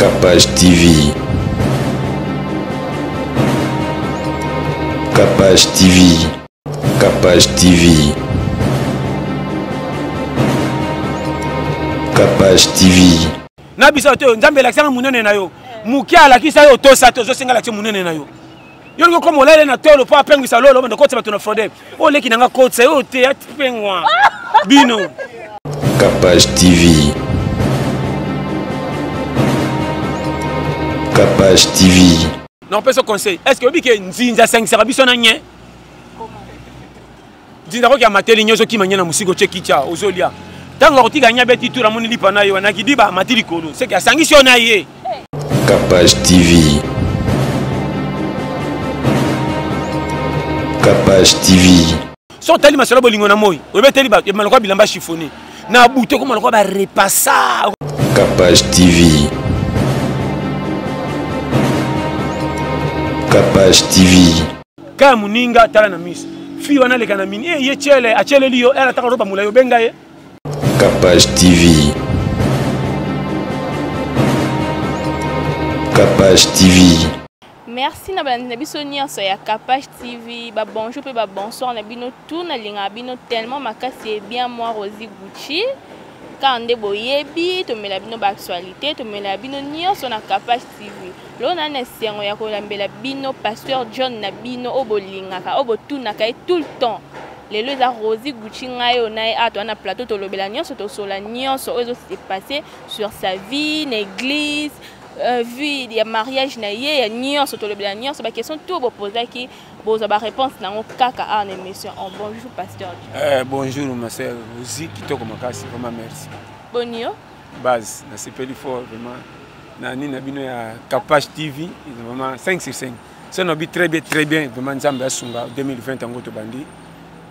Capage TV. Capage TV. Capage TV. Capage TV. Na biso te nzambe elakisanga monene na yo moke alakisa yo otosa te ozosenga alakisa monene na yo yo olingi okoma olele na tolo mpo apengwisa lolo banda okotisa bato na fraude oyo oleki na nga kotisa yo te atipengwa bino. Capage TV. Capage TV. Nakopesa conseil, est ce que oyebi ke nzinzi asangisaka biso na nye? Nzinzi akoki amateli nye, ozokima nye na mosika, otie kitya ozolia, ntango akotika nye abeti tour, amoni lipa na ye wana kidiba, amati likolo, seke asangisi yo na ye. Capage TV. Capage TV. So otali masolo bolingo na moi, oyebeteli bato ebima lokola bilamba chiffonné na butu, ekoma lokola barepasa. Capage TV. Capage TV. Kaya moninga tala na miso fi wana aleka na mini eh, ye chele acheleli yo ela ataka roba molai obenga ye. Capage TV. Capage TV. Merci na balandi na biso nyonso ya Capage TV, ba bonjour pe ba bonsoir na bino tout, nalingaka bino tellement makasi et bien moi Rosie Gucci. Kaka nde boyebi, tomela bino ba actualité, tomela bino nyonso na Capage TV. Lelo na na esengo ya kolambela bino Pasteur John na bino oyo bolingaka, oyo botunaka ye tout le temps. Lelo eza Rosie Gucci ngai oyo na ye awa toza na plateau, tolobela nyonso, tosola nyonso oyo ezo se passer sur sa vie na église, vie ya mariage na ye, ya nyonso, tolobela nyonso, ba question tout bopozaki, bozwa ba réponse nango kaka awa na émission. Oh, bonjour Pasteur John. Bonjour ma sœur Rosie, kitoko makasi, vraiment merci. Boni yo? Base, nasepeli fort vraiment na nini na bino ya Capage TV, vraiment 5 sur 5. Ça na bi très bien, très bien, vraiment Nzambe asunga 2020 yango tobandi.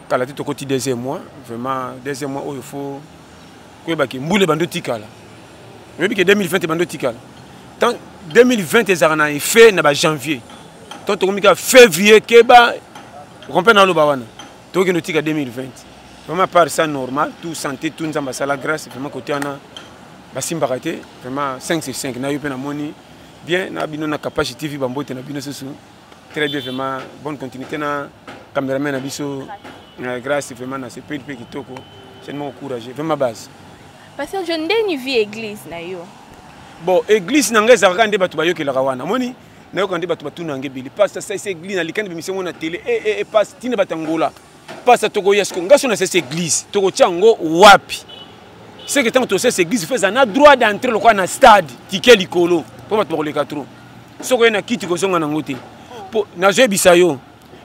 Kala te tokoti deuxième mois, vraiment deuxième mois oyo faut koyeba ke mbula ebandi otikala. Oyebi ke 2020 ebandi otikala. Tant 2020 ezalaka na effet na ba janvier. Tant tokomi kaka février keba, comprendre na loba wana. Tokende otika 2020. Vraiment par ça normal, tout santé, tout Nzambe asala grâce, vraiment côté wana basimbaka te, vraiment 5 sur 5 na yo pe na moni bien na bino na Capage TV bambote na bino susu. Très bien vraiment, bonne continuité na cameraman na biso grâce vraiment na sepeli pe kitoko. C'est mon courage, vraiment base. Pasteur John, ndeni vie église na yo? Bon, église na ngai ezalaka nde bato bayokelaka wana. Moni nayoka nde bato batuna nge ebele. Pasteur, ça c'est église na likandi bimisi ngo na télé. Eh, eh, eh, pasteur, tina bato Angola. Pasteur, tokoya siko nga so na sese église. Tokotia ngo wapi? C'est que tant que tosese église, faut na droit d'entrée lokola na stade, ticket likolo. Po bato bakoleka trop. Soko ye na kiti kozonga nango te. Po nazoyebisa yo.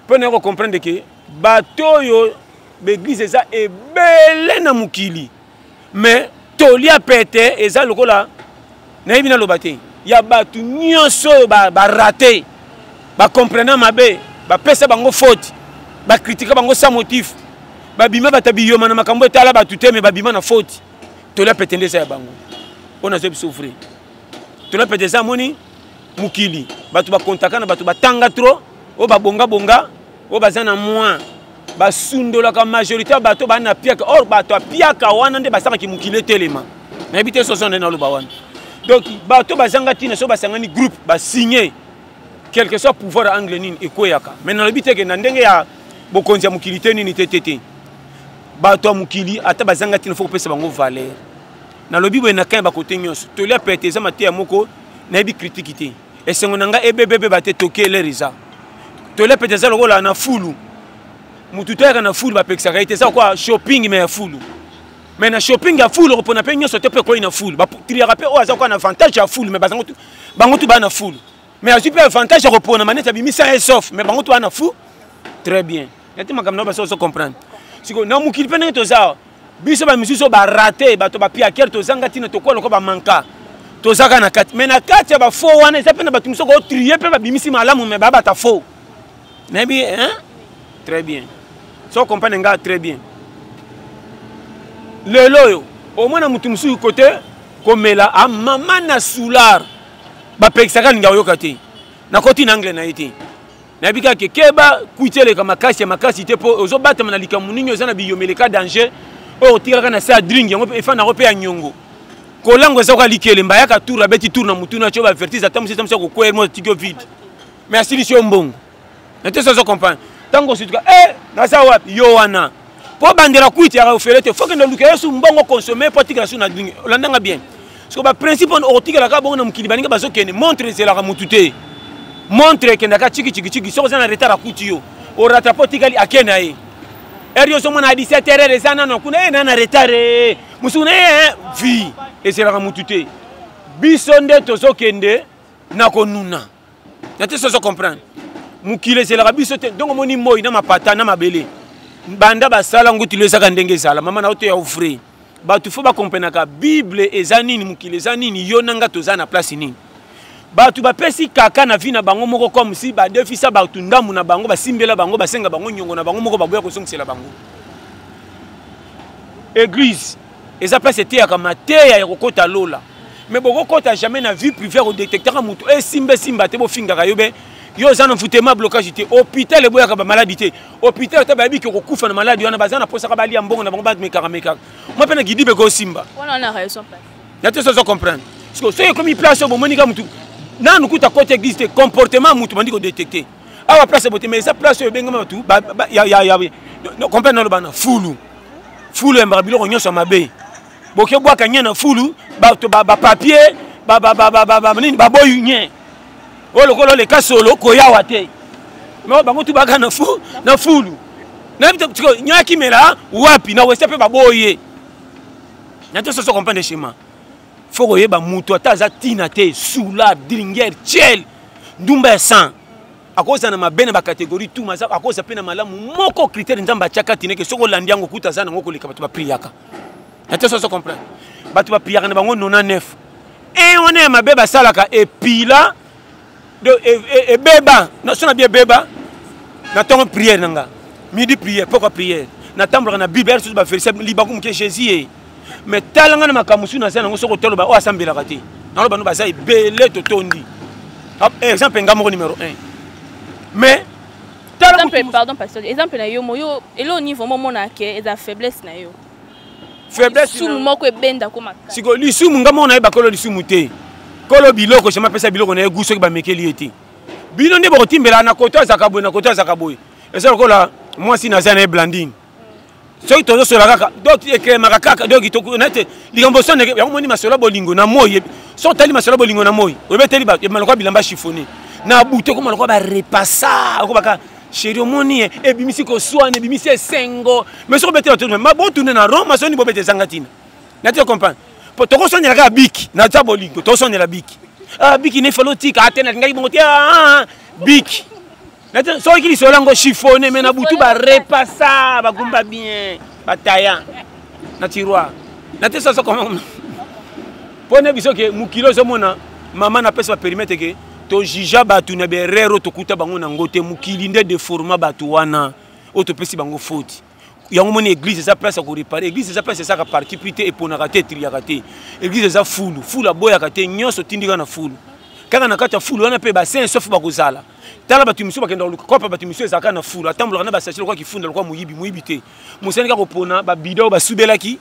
Po na ko comprendre que bato oyo ba église eza ebele na mokili. Mais tolia pete eza lokola nayebi naloba te. Ya bato nyonso oyo ba raté, ba comprendre mabe, ba pesa bango faute, ba critiquer bango sans motif, ba bima bata biyoma na makambo etala bato te, mais ba bima na faute. Tolia pete nde eza ya bango. Oyo nazoyebi biso vrai. Tolia pete eza moni mokili, bato bakontaka na bato batanga trop, oyo babonga bonga, oyo baza na moins. Basundolaka majorité ya bato ba na piaka. Or bato ya piaka wana nde basalaki mokili etelema. Nayebi te soso nde naloba wana. Donc bato bazanga ntina so basangani groupe ba signer quelque soit pouvoir ya angle nini ekweyaka. Mais nalobi te ke na ndenge ya bokonzi ya mokili te nini te te te. Bato ya mokili ata bazanga ntina faut kopesa bango valeur. Nalobi boye na kanya ba côté nyonso. Tolia pete eza mateya moko nayebi critique te. Esengo na ngai ebebebe ba te toke l'heure eza. Tolia pete eza lokola na fulu. Mutu toyaka na fulu bapekisaka ye te, eza kwa shopping mais ya fulu. Mais na shopping ya fulu okopona pe nyonso te pe koyi na fulu. Ba triaka pe oyo aza kwa na avantage ya fulu mais bazango tu, bango tu ba na fulu. Mais azwi pe avantage ya kopona maneti abimisa ye sauf mais bango tu ba na fulu. Très bien. Yati makambo na baso ozo comprendre. Siko na mokili pe ndenge toza biso ba misusu ba raté bato ba piaker tozanga tina tokola lokola ba manka. Tozaka na kati mais na kati ya ba faux wana eza pe na bato misusu ko trier pe ba bimisi malamu mais ba bata faux. Nayebi hein? Très bien. So comprendre nga très bien. Lelo oyo omona mutu mususu côté komela a mama na soulard bapekisaka alinga oyoka te. Nakoti na angle na ye te. Nayebi kaka ke keba kwiti eleka makasi ya makasi te po ozobatama na likambo nini oza na biyomeleka danger oyo otikalaka na se ya drink yango mpe efanda yango mpe ya nyongo. Kolango eza kwa likelemba ayaka tour abeti tour na mutu na tio ba vertige ata mosusu mosusu akokwela mo atiki yo vide mais asilisi yo mbongo na te sozo comprendre ntango osutuka e naza wapi yo wana mpo bandela kwiti yaka ofele te fo kende oluka yo su mbongo consomme mpo atikala su na lingi olandanga bien siko baprincipe wana okotikalaka bongo na mokili baninga bazokende montre ezelaka motu te montre ekendaka chikichikichiki soki oza na retard akuti yo oratrape otikali ake na ye heure yo ozomona 17 heure eza nano kuna e na na retard e mosuku na ye vie ezelaka motu te biso nde tozokende na konuna na te sozo comprendre mokili ezelaka biso te ndongo omoni moi na mapata na mabele banda basala ngutilo ezaka ndenge ezala mama na yo to ya ouvre bato fo bakomprenaka bible eza nini mokili eza nini yo na nga toza na place nini bato bapesi kaka na vie na bango moko comme si badefisa bato ndambo na bango basimbela bango basenga bango nyongo na bango moko baboya kozongisela bango eglise eza place eteyaka mateya ya kokota lola mais bokokota jamais na vie privée ya kodetectaka moto esimba esimba te bofingaka yo be yo oza na mfutema blocage te hôpital eboyaka bamaladi te hôpital ata bayebi ke okokufa na maladi wana baza na mposaka balia mbongo na bango bamekaka mekaka mwa mpe na gidibe ekosimba na te sozo comprendre siko soki ekomi place oyo bomoni ka motu nanu kuta koti église te comportement motu bandi kodetecte awa place bote mais eza place oyo ebengama bato comprendre naloba na fulu fulu eyambaka biloko nyonso ya mabe boke bwaka nye na fulu bato bapapier nini baboyi nye oyo lokola oleka solo koyawa te me bango tu baka na fu na fulu nayebi nye akimela wapi na wese mpe baboyi ye na te soso comprendre schéma fo koyeba moto ata aza ntina te sula dringer tiel ndumba ya sang akozala na mabe na bacatégorie tout maza akozala mpe na malamu moko critère nzambe atyaka tineke soki olandi yango kuta aza nango koleka bato bapriaka na te soso comprendre bato bapriaka na bango 99 e wana ya mabe basalaka epila ebeba so na bi ebeba na ntongo prière na nga midi prière pokwa prière natambolaka na bible susu baverse libaku moke jésus ye mais tala nga na makambo mosusu naza nango soki otoloba oyo asambelaka te naloba no baza ebele totondi ah, exemple nga moko numéro 1 mais pardon pasteur exemple na yo moyo elo niveau momona ke eza faiblesse na yo faiblesse lisumu moko ebenda ko makasi siko lisumu nga moko nayeba kolo lisumu te kolo biloko shama apesa biloko na ye gu soki bamekeli ye te bino nde bokotimbela na koto azaka boye na koto azaka boye eza lokola mwasi naza na ye blandine soki tozosola kaka donc ekelemaka kaka donc nete likambo so ndeke yango moni masolo ya bolingo na moi so otali masolo ya bolingo na moi oyebeteli bato ebima lokola bilamba chiffonne na butu ekoma lokola barepasa okobaka sheri omoni ye ebimisi koswana ebimisi esengo mais soki obetela to ma botuna na rome masoni bobeta ezanga ntina nati comprendre po tokoswanela kaka biki na za bolingo tokoswanela biki ah biki ne falo tika ate nalingaki bongo te ah, ah, biki soki lisolo yango chiffonne mais na butu barepasa bagumba bien bataya na tiroir na te soso koma mpo na biso ke mokili ozomona mama napesa baperimetre ke tojuja bato na berere oyo tokuta bango nango te mokili nde deforma bato wana oyo topesi bango faute yango moni église eza place ya korepare église eza place esaka parti pris te eponaka te etriyaka te église eza fulu fulu aboyaka te nyonso otindika na fulu kaka na kati ya fulu wana mpe basin sauf bakozala tala bato misusu bakenda koluka kopa bato misusu ezalaka na fulu atambolaka na basache lokola kifunda lokola moyibi moyibi te mosani kaka kopona babida oyo basubelaki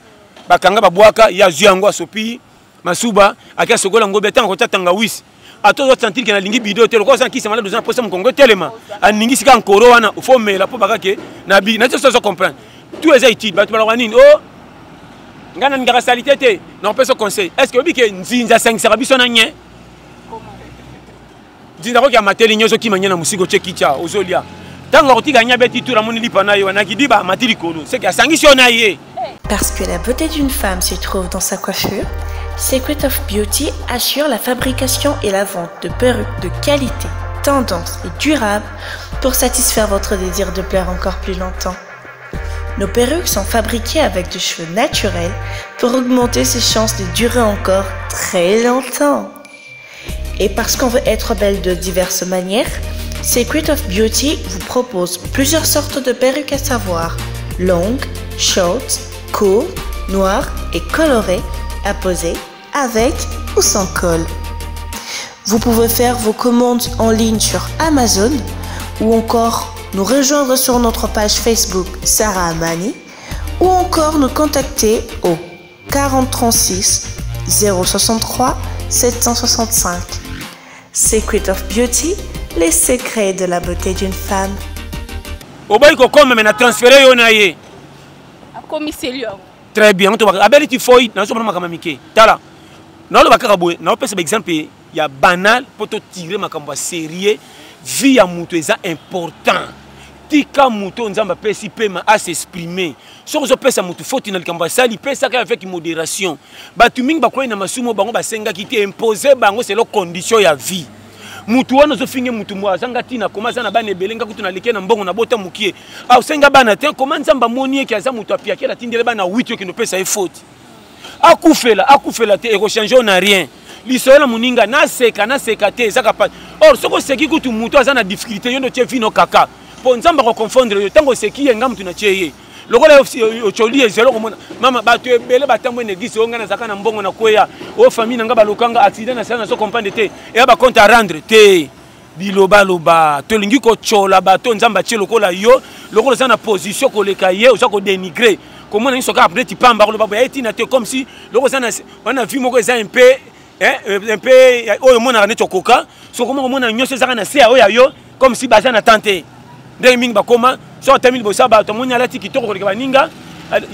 bakanga babwaka ye azwi yango asopi masuba ake asokola ngobe ntango akotya tangawisi ata ozo sentir ke nalingi bido te lokola oza na kisi malade oza na posa mokongo etelema aningisi kaka nkoro wana fo omela mpo bakake na bi na soso comprendre tout eza utile bato balaka nini o oh, ngai nalingaka salite te nakopesa conseil est ce que oyebi ke nzinzi asangisaka biso na nye nzinzi akoki amateli nye ozokima nye na mosika otye kitya ozolia ntango akotika nye abeti tour amoni lipa na ye wana kidiba amati likolo seke asangisi yo na ye. Parce que la beauté d'une femme se trouve dans sa coiffure, Secret of Beauty assure la fabrication et la vente de perruques de qualité, tendance et durable pour satisfaire votre désir de plaire encore plus longtemps. Nos perruques sont fabriquées avec des cheveux naturels pour augmenter ses chances de durer encore très longtemps. Et parce qu'on veut être belle de diverses manières, Secret of Beauty vous propose plusieurs sortes de perruques à savoir longues, short, courtes, noires et colorées à poser avec ou sans colle. Vous pouvez faire vos commandes en ligne sur Amazon ou encore nous rejoindre sur notre page Facebook Sarah Amani ou encore nous contacter au 4036 063 765. Secret of Beauty, les secrets de la beauté d'une femme. Oboyi kokoma me na transfere yo na ye. Akomiseli yango. Très bien, abeli typhoïde, nazomona makambo mike. Tala, naloba kaka boye, naopesa ba exemple ya banal mpo totire makambo ya sérieux. Vie ya moto eza important. Tika moto oyo Nzambe apesi pema a s'exprimer. Soki ozopesa moto faute na likambo asali, pesaka avec modération. Bato mingi bakwei na masumu bango basengaki te, imposer bango selon condition ya vie. Mutu wana ozofinge mutu mwa azanga ntina, koma aza na bana ebele, nga kutu naleke na mbongo nabota mokie. Ah, osenga bana te, koma Nzambe amoni eke aza moto apiakela atindele bana 8 okende opesa ye faute. Akufela, akufela te, ekochange na rien. Lisolo na moninga, naseka, naseka te, ezaka pa. Or, soki oseki kutu moto aza na difficulté, yo nde otie vino kaka. Po Nzambe akoconfondre yo, ntango oseki ye, nga moto natie ye. Lokola ocoli ye, zelo komona. Mama, bato ebele batambwe na église, oyo nga nazalaka na mbongo na kweya, oyo famille na nga balokanga, accident na sala, nazo comprendre te. Eya ba compte à rendre te. Bilobaloba, tolingi kocola bato Nzambe atie lokola yo, lokola oza na position koleka ye, oza kodénigrer. Komona nyonso kaka neti pamba, koloba boye, aye tina te, comme si lokola oza na vie moko eza un peu, hein, un peu, oyo omonaka neti okoka, soki okomona komona nyonso ezaka na se ya oyo ya yo, comme si baza na temps te. Ndenge mingi bakoma, soki atami liboso ya bato, amoni alati kitoko koleka baninga,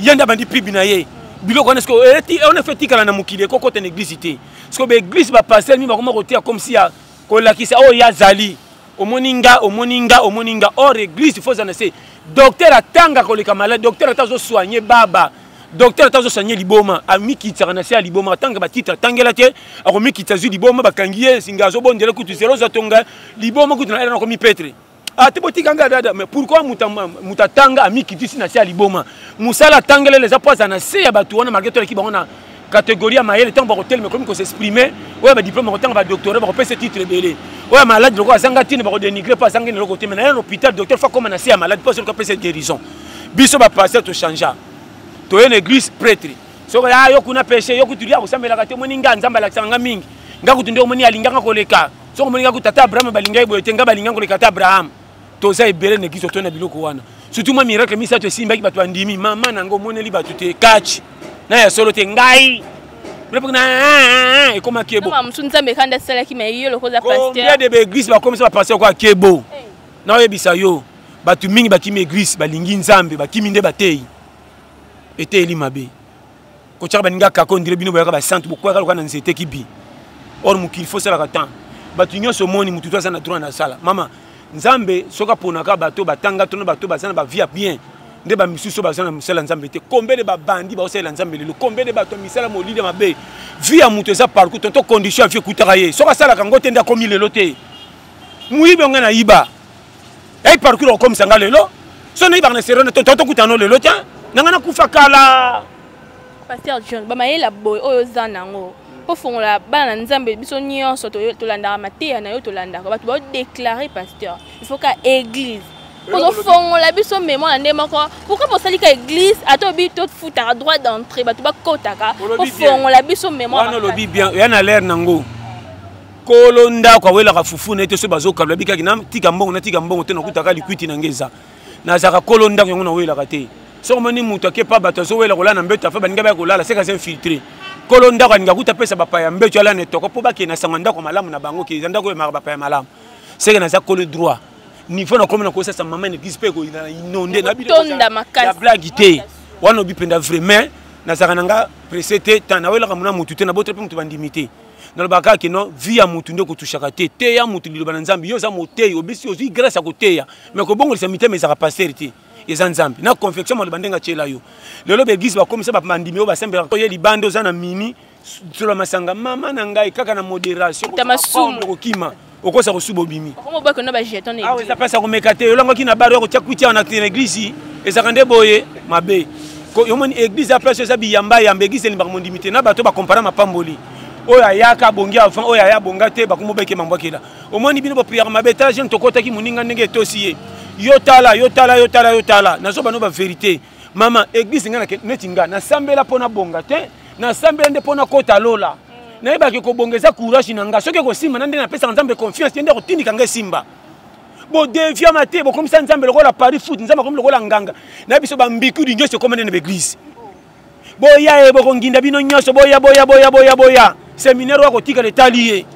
ye nde abandi pibi na ye. Biloko wana, soki eleti, on a fait tikala na mokili, ekokota na église te. Soki ba église ba pasteur mingi bakoma kotia comme si ya kolakisa oyo ya zali. Omoni nga, omoni nga, omoni nga. Or église faut zana se. Docteur atanga koleka malade, docteur ata zo soigner baba. Docteur ata zo soigner liboma, amikitaka na se ya liboma, atanga ba titre, atangela te, akomikitsa zui liboma, bakangi ye, singa azo bondela kutu zéro za tonga, liboma kutu na era na komi petre. Ah, te botika nga dada, mais pourquoi muta tanga amikitisi na se ya liboma? Musala atangela les apoza na se ya batu wana malgré tout ki bango na catégorie ya mayele ntango bakotelema ekomi kosexprime, oyo ba diplôme bakotanga ba doctorat bakopesa titre ebele, oyo malade lokola azanga ntina bakodénigre mpo azanga eloko te, mais na ye na hôpital docteur fa koma na se ya malade mpo soki apesa guérison. Biso ba pasteur tochangea, toye na église prêtre soki ah, yo kuna péché, yo kutu lia kosambelaka te, omoni nga Nzambe alakisaka nga mingi, nga kutu nde omoni alingaka koleka, soki omoni nga kutu tata Abraham balinga ye boye te, nga balinga koleka tata Abraham. Toza ebele na église, totoyi na biloko wana. Surtout mwa miracle misato esimbaki bato bandimi, mama na ngo omoneli bato te, catch na ya solo te, ngai na ekoma kebo. Mama mosusu Nzambe kanda asalaki, mais yo lokola pasteur. Combien de église bakomisa ba pasteur kwa kebo? Na oyebisa yo, bato mingi bakimi église, balingi Nzambe, bakimi nde bateyi. Eteyeli mabe. Kotiaka baninga kaka ondire bino boyaka ba centre, bokwaka lokola na nzete kibi. Or mokili faut salaka temps. Bato nyonso omoni mutu to aza na droit na sala. Mama, Nzambe soki aponaka bato batanga to na bato baza na ba vie ya bien, nde ba misusu baza na mosala Nzambe te. Combien de babandi baosalela Nzambe lelo? Combien de bato ya misala molili ya mabe? Vie ya moto eza parcours, tonto condition ya vie ekutaka ye. Soki asalaka yango te nde akomi lelo te. Moyibi onga na yiba. Ei parcours okomisa nga lelo. Soki nayibaka na serone, tonto tokutana lelo te. Nanga nakufa kala. Pasteur John, ba mayela boy oyo oza nango. Po fongola bana na Nzambe biso nyonso tolandaka mateya na yo, tolandaka bato ba déclarer pasteur. Il faut ka église. Pozo fongola biso mémoire na nde moko. Pourquoi bosali ka église ata obi to futaka droit d'entrée bato bakotaka po fongola biso mémoire. Wana olobi bien, ya na l'air nango. Kolo ndako awelaka fufu na ye te soki bazokabla bikaki na tika mbongo, na tika mbongo te, nakutaka likwiti na nge eza. Nazalaka kolo ndako yango nawelaka te. Soki omoni moto akepa bato azowela kolala na mbeto, afa baninga baya kolala, seka aza infiltré. Kolo ndako alinga kuta apesa bapaya mbeto alala na etoko mpo bakende na sango ya ndako malamu na bango, ke eza ndako oyo emaka bapaya malamu. Seke naza kolo droit. Niveau na komi na kosasa mama na église mpe ekoyina na inonde na bino Tonda makasi. ya blague te. Wana obi mpenza vraiment nazalaka na nga pressé te, tant nawelaka mona motu te, nabotela mpe motu bandimi te. Nalobaka kaka ke non, vie ya motu nde kotushaka te. Teya motu liloba na Nzambe. Yo oza moteyi, obisi ozwi grâce ya koteya, mais kobongolisa mitema ezalaka pasteur te. Eza Nzambe. Na confection maloba ndenge atiela yo. Lelo ba église bakomisa ba bandimi oyo basambelaka. Oye libanda oza na mini solo masanga, mama na ngai kaka na modération. Ta masumu. Okokima. Okosa kosuba obimi. Okoma obaki na ba jeton na Awa église. eza place ya komeka te. Olangwaki na bar ya kotia kwiti awa na église. Ezalaka nde boye mabe. Ko, yo moni église ya place eza biyamba yamba, église elimbaka mondimi te. Na bato ba comparer mapamboli. Oyo ayaka abongi avant, oyo aya abonga te, bakomo beke mambo akela. Omoni bino bo prière mabe, tala jeune tokotaki moninga ndenge etosi ye. Yo tala, yo tala, yo tala, yo tala. Nazo bano ba vérité. Mama, église nga na ke, neti nga, nasambela pona bonga te, nasambela nde pona kota lola. Nayebaki kobonga eza courage na nga. Soki ekosimba na nde napesaka Nzambe confiance, ye nde akotindika nga esimba. Bo deviama te, bokomisa Nzambe lokola Paris foot, Nzambe akomi lokola nganga. Na biso ba mbikudi nyonso ekoma nde na ba église. Boya e bokonginda bino nyonso, boya boya boya boya boya. Séminaire oyo akotikala etali ye.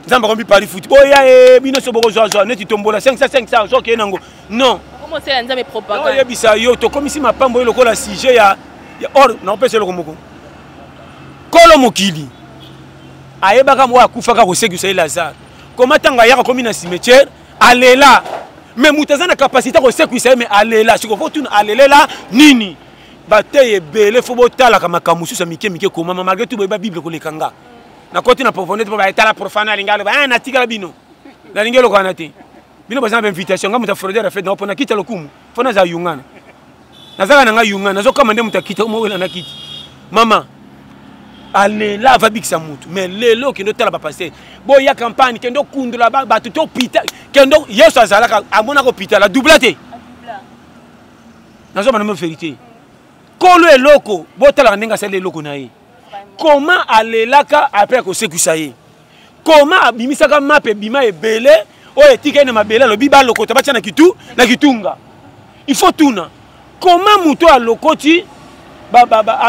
Nzambe akombi pari foot. Boya e bino nyonso bokozwazwa neti tombola 500 500 ozokende nango. Non. Okomosela Nzambe propagande. Oyebisa yo tokomisi mapambo oyo lokola sujet ya or nakopesa eloko moko. Kolo mokili ayebaka mwa akufaka kosekisa ye Lazare. Koma ntango ayaka komi na cimetière alela. Mais moto aza na capacité kosekwisa ye mais alela. Sikoyo faut tuna alelela nini? Bateyi ebele fo botalaka makambo mosusu ya mike mike komama malgré tout boyeba Bible koleka nga. Nakoti na profondeur mpo baetala profane alingi aloba eh, natikala bino. Nalingi eloko wana te. Bino baza na bainvitation nga moto ya fraudeur afete na mpona kita lokumu fo nazala yungana. Nazalaka na nga yungana nazokama nde moto akita omowela na kiti. Mama alela avabikisa motu mais lelo okende otala bapaster boya campagne kende okundola bato to hôpital kende yesu azalaka amonaka hôpital adoubla te. Nazoba na vérité. Kolo eloko botalaka ndenge asali eloko na ye. Comment alelaka après akosekwisa ye? Comment abimisaka mape ebima ebele oyo etikali na mabele alobi balokota batya na kitu na kitunga. Il faut tuna comment moto alokoti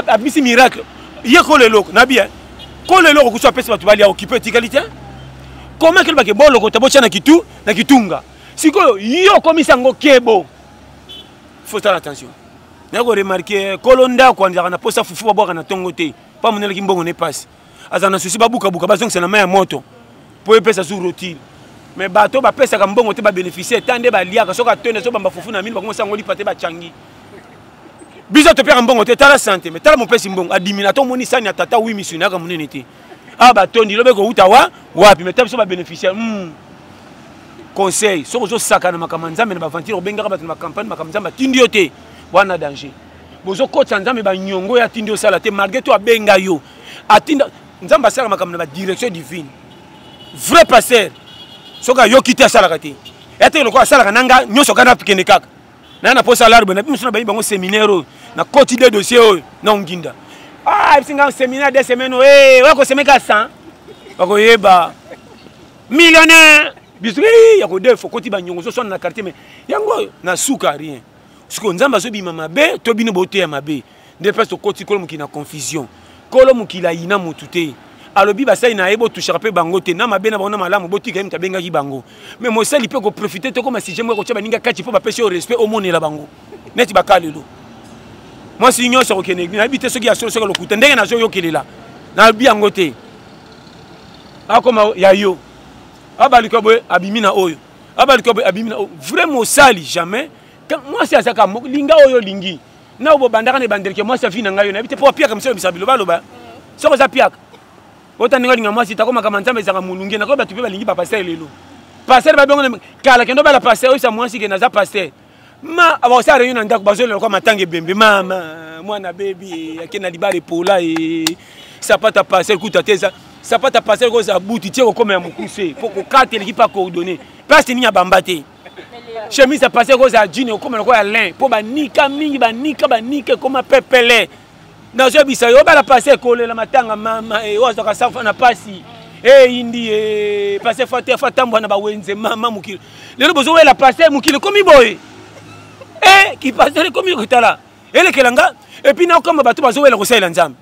abimisi miracle ye kolo eloko na bien kolo eloko kusu apesi bato balia okipe etikali te. Comment kelobake bolokota botya na kitu na kitunga. Sikoyo yo okomisi yango kebo. Faut faire attention. Nako remarquer kolo ndako azalaka na posa fufu babwaka na tongo te. Pa monelaki mbongo ne passe. Azalaka na souci babuka buka bazongisa na mai ya moto po epesa su rotile. Mais bato bapesaka mbongo te ba bénéficier tant nde baliaka soki atonda so bamba fufu na mino bakomisa yango lipa te bachangi. Biso topeka mbongo te tala santé mais tala mopesi mbongo adimina to moni sani ya tata wi misuni yaka monene te. Ah batondi lobe kouta wa wapi mais tala biso ba bénéficiaire. Conseil soki ozosakana makambo ya Nzambe na baventure obengaka bato na bacampagne makambo Nzambe atindi yo te wana danger. Bozokotisa Nzambe banyongo oyo atindi osala te malgré tout abenga yo atinda Nzambe asalaka makambo na badirection divine. Vrai pasteur soki ayoki te asalaka te ete lokola asalaka na nga nyonso kaka nakende kaka na na posa larbe na biso na bayi bango séminaire oyo na koti de dossier oyo na onginda. Ah ebisi nga séminaire deux semaines oyo eh oya kosemeka 100 bakoyeba millionnaire biso ya kodefo koti banyongo ozoswana na quartier mais yango na suka rien. Sikoyo Nzambe azobima mabe to bino boteya mabe nde place tokoti kolo mokili na confusion. Kolo mokili ayina motu te alobi basali na ye botushaka mpe bango te na mabe na bango na malamu botika ye moto abengaki bango mais mosali mpe koprofite tokoma sujet moko kotya baninga kati mpo bapesi yo respect omonela bango neti bakalelo mwasi nyonso akokende église nayebi te soki ya solo soki lokuta ndenge nazoyokelela nayebi yango te akoma ya yo abaluka boye abimi na oyo abaluka boye abimi na oyo vrai mosali jamais mwasi azaka linga oyo olingi na obandaka na ebandelike mwasi avi na ngai yo nayebi te mpo apiaka mosala bisa biloba loba soki oza piaka ota ndenge olinga mwasi takomaka manzambe ezalaka molunge nakoyo bato mpe balingi bapaster lelo paster babongo kala kende obala paster oyebisa mwasi ke naza paster ma bakosala réunion na ndako bazolela kwa matanga ebembe mama mwana bebi ake na libala epola e sapata paster kuta te eza sapata paster kozala buti tie kokoma ya mokuse mpo kokata eleki mpe acoordonne place nini abamba te chemise ya paster kozala jean ekoma lokola ya lin mpo banika mingi banika banika ekoma pepele nazoyebisa yo obala paster ekolela matanga mama oyo azwaka safa na pasi eyindi e paster fa te fa tambwa na bawenze mama mokili lelo bozowela paster mokili ekomi boye kipaster ekomi kotala elekela nga epuis nakoma bato bazowela kosalela Nzambe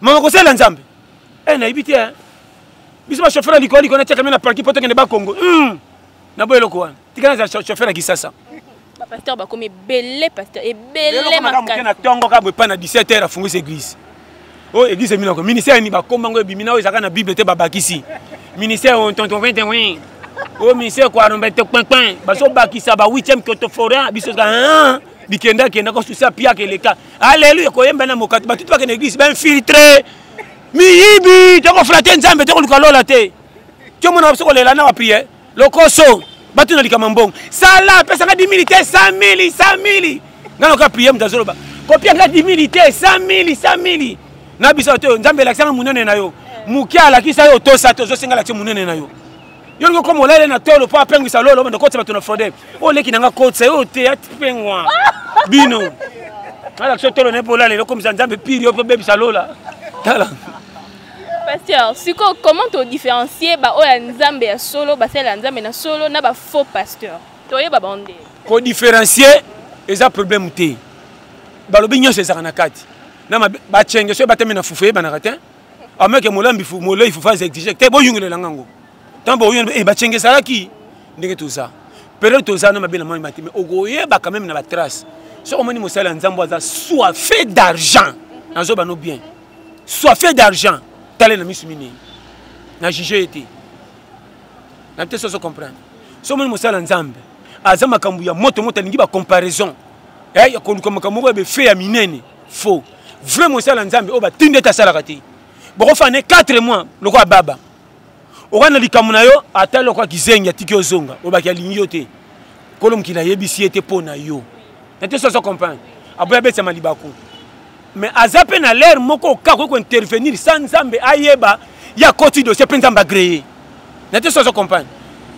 mama kosalela Nzambe nayebi te biso bachauffeur ya likolo likolo natiaka me na parki mpo tokende Bakongo na boye eloko wana tika naza chauffeur ya Kisasa. Ba pasteur bakomi ebele pasteur ebele makasi na tongo ka boye pa na 17 heures afungisi église oyo église emina ko ministère ni bakomba ngo ebimi na oyo ezalaka na Bible te babakisi ministère oyo tonton vente oui oyo ministère kwa rombe te kpin kpin bazobakisa ba 8e kotoforin biso ka bikenda kenda ko susi apiaka eleka alléluia koyemba na mokato batutu bakende église bainfiltre miyibi tokoflate Nzambe tokoluka lola te tiomona biso kolela na bapriere lokoso bato na likama mbongo sala apesanga 10 000 te 100 000 100 000 nga noka priere moto azoloba kopia nga 10 000 te 100 000 100 000 na biso te Nzambe elakisanga monene na yo moke alakisa yo otosa te ozosenga alakisa monene na yo yo lingi okoma olale na tolo mpo apengwisa lolo obanda okotisa bato na fraude oyo oleki na nga kotisa yo te atipengwa bino alakisa tolo na ye mpo olale okomisa Nzambe pire yo mpo obebisa lola tala. Pasteur, siko comment to différencier ba oya Nzambe ya solo, ba sala Nzambe na solo na ba faux pasteur? Toyeba bande. Ko différencier eza problème te. Balobi nyonso ezaka na kati. Na bachenge soki batami na fufu eyebanaka te. Ameke molambi fu molei fufu aza exige te boyungelela ngango. Tant boyungelela eh bachenge ezalaki ndenge toza. Période toza na mabe na mwa te mais okoyeba quand même na ba trace. Soki omoni mosali ya Nzambe aza soifé d'argent. Nazoba no bien. Soifé d'argent. Tale na misu minei. Na juge ye te. Na te soso comprendre. Soki omoni mosali ya Nzambe aza makambo ya moto moto alingi ba comparaison. Eh ya koluka makambo moko ya befe ya minene. Faux. Vrai mosali ya Nzambe oyo batindi ete asalaka te. Bokofana 4 mois lokola baba. Oka na likambo na yo ata lokola kizengi atiki ozonga obaki alingi yo te. Kolo mokili ayebisi ye te mpo na yo. Na te soso comprendre. Aboya abetisa libaku. Mais aza pe na l'air moko oka akoki kointervenir sans Nzambe ayeba ye akoti dossier mpe Nzambe agreye. Na te soso comprendre.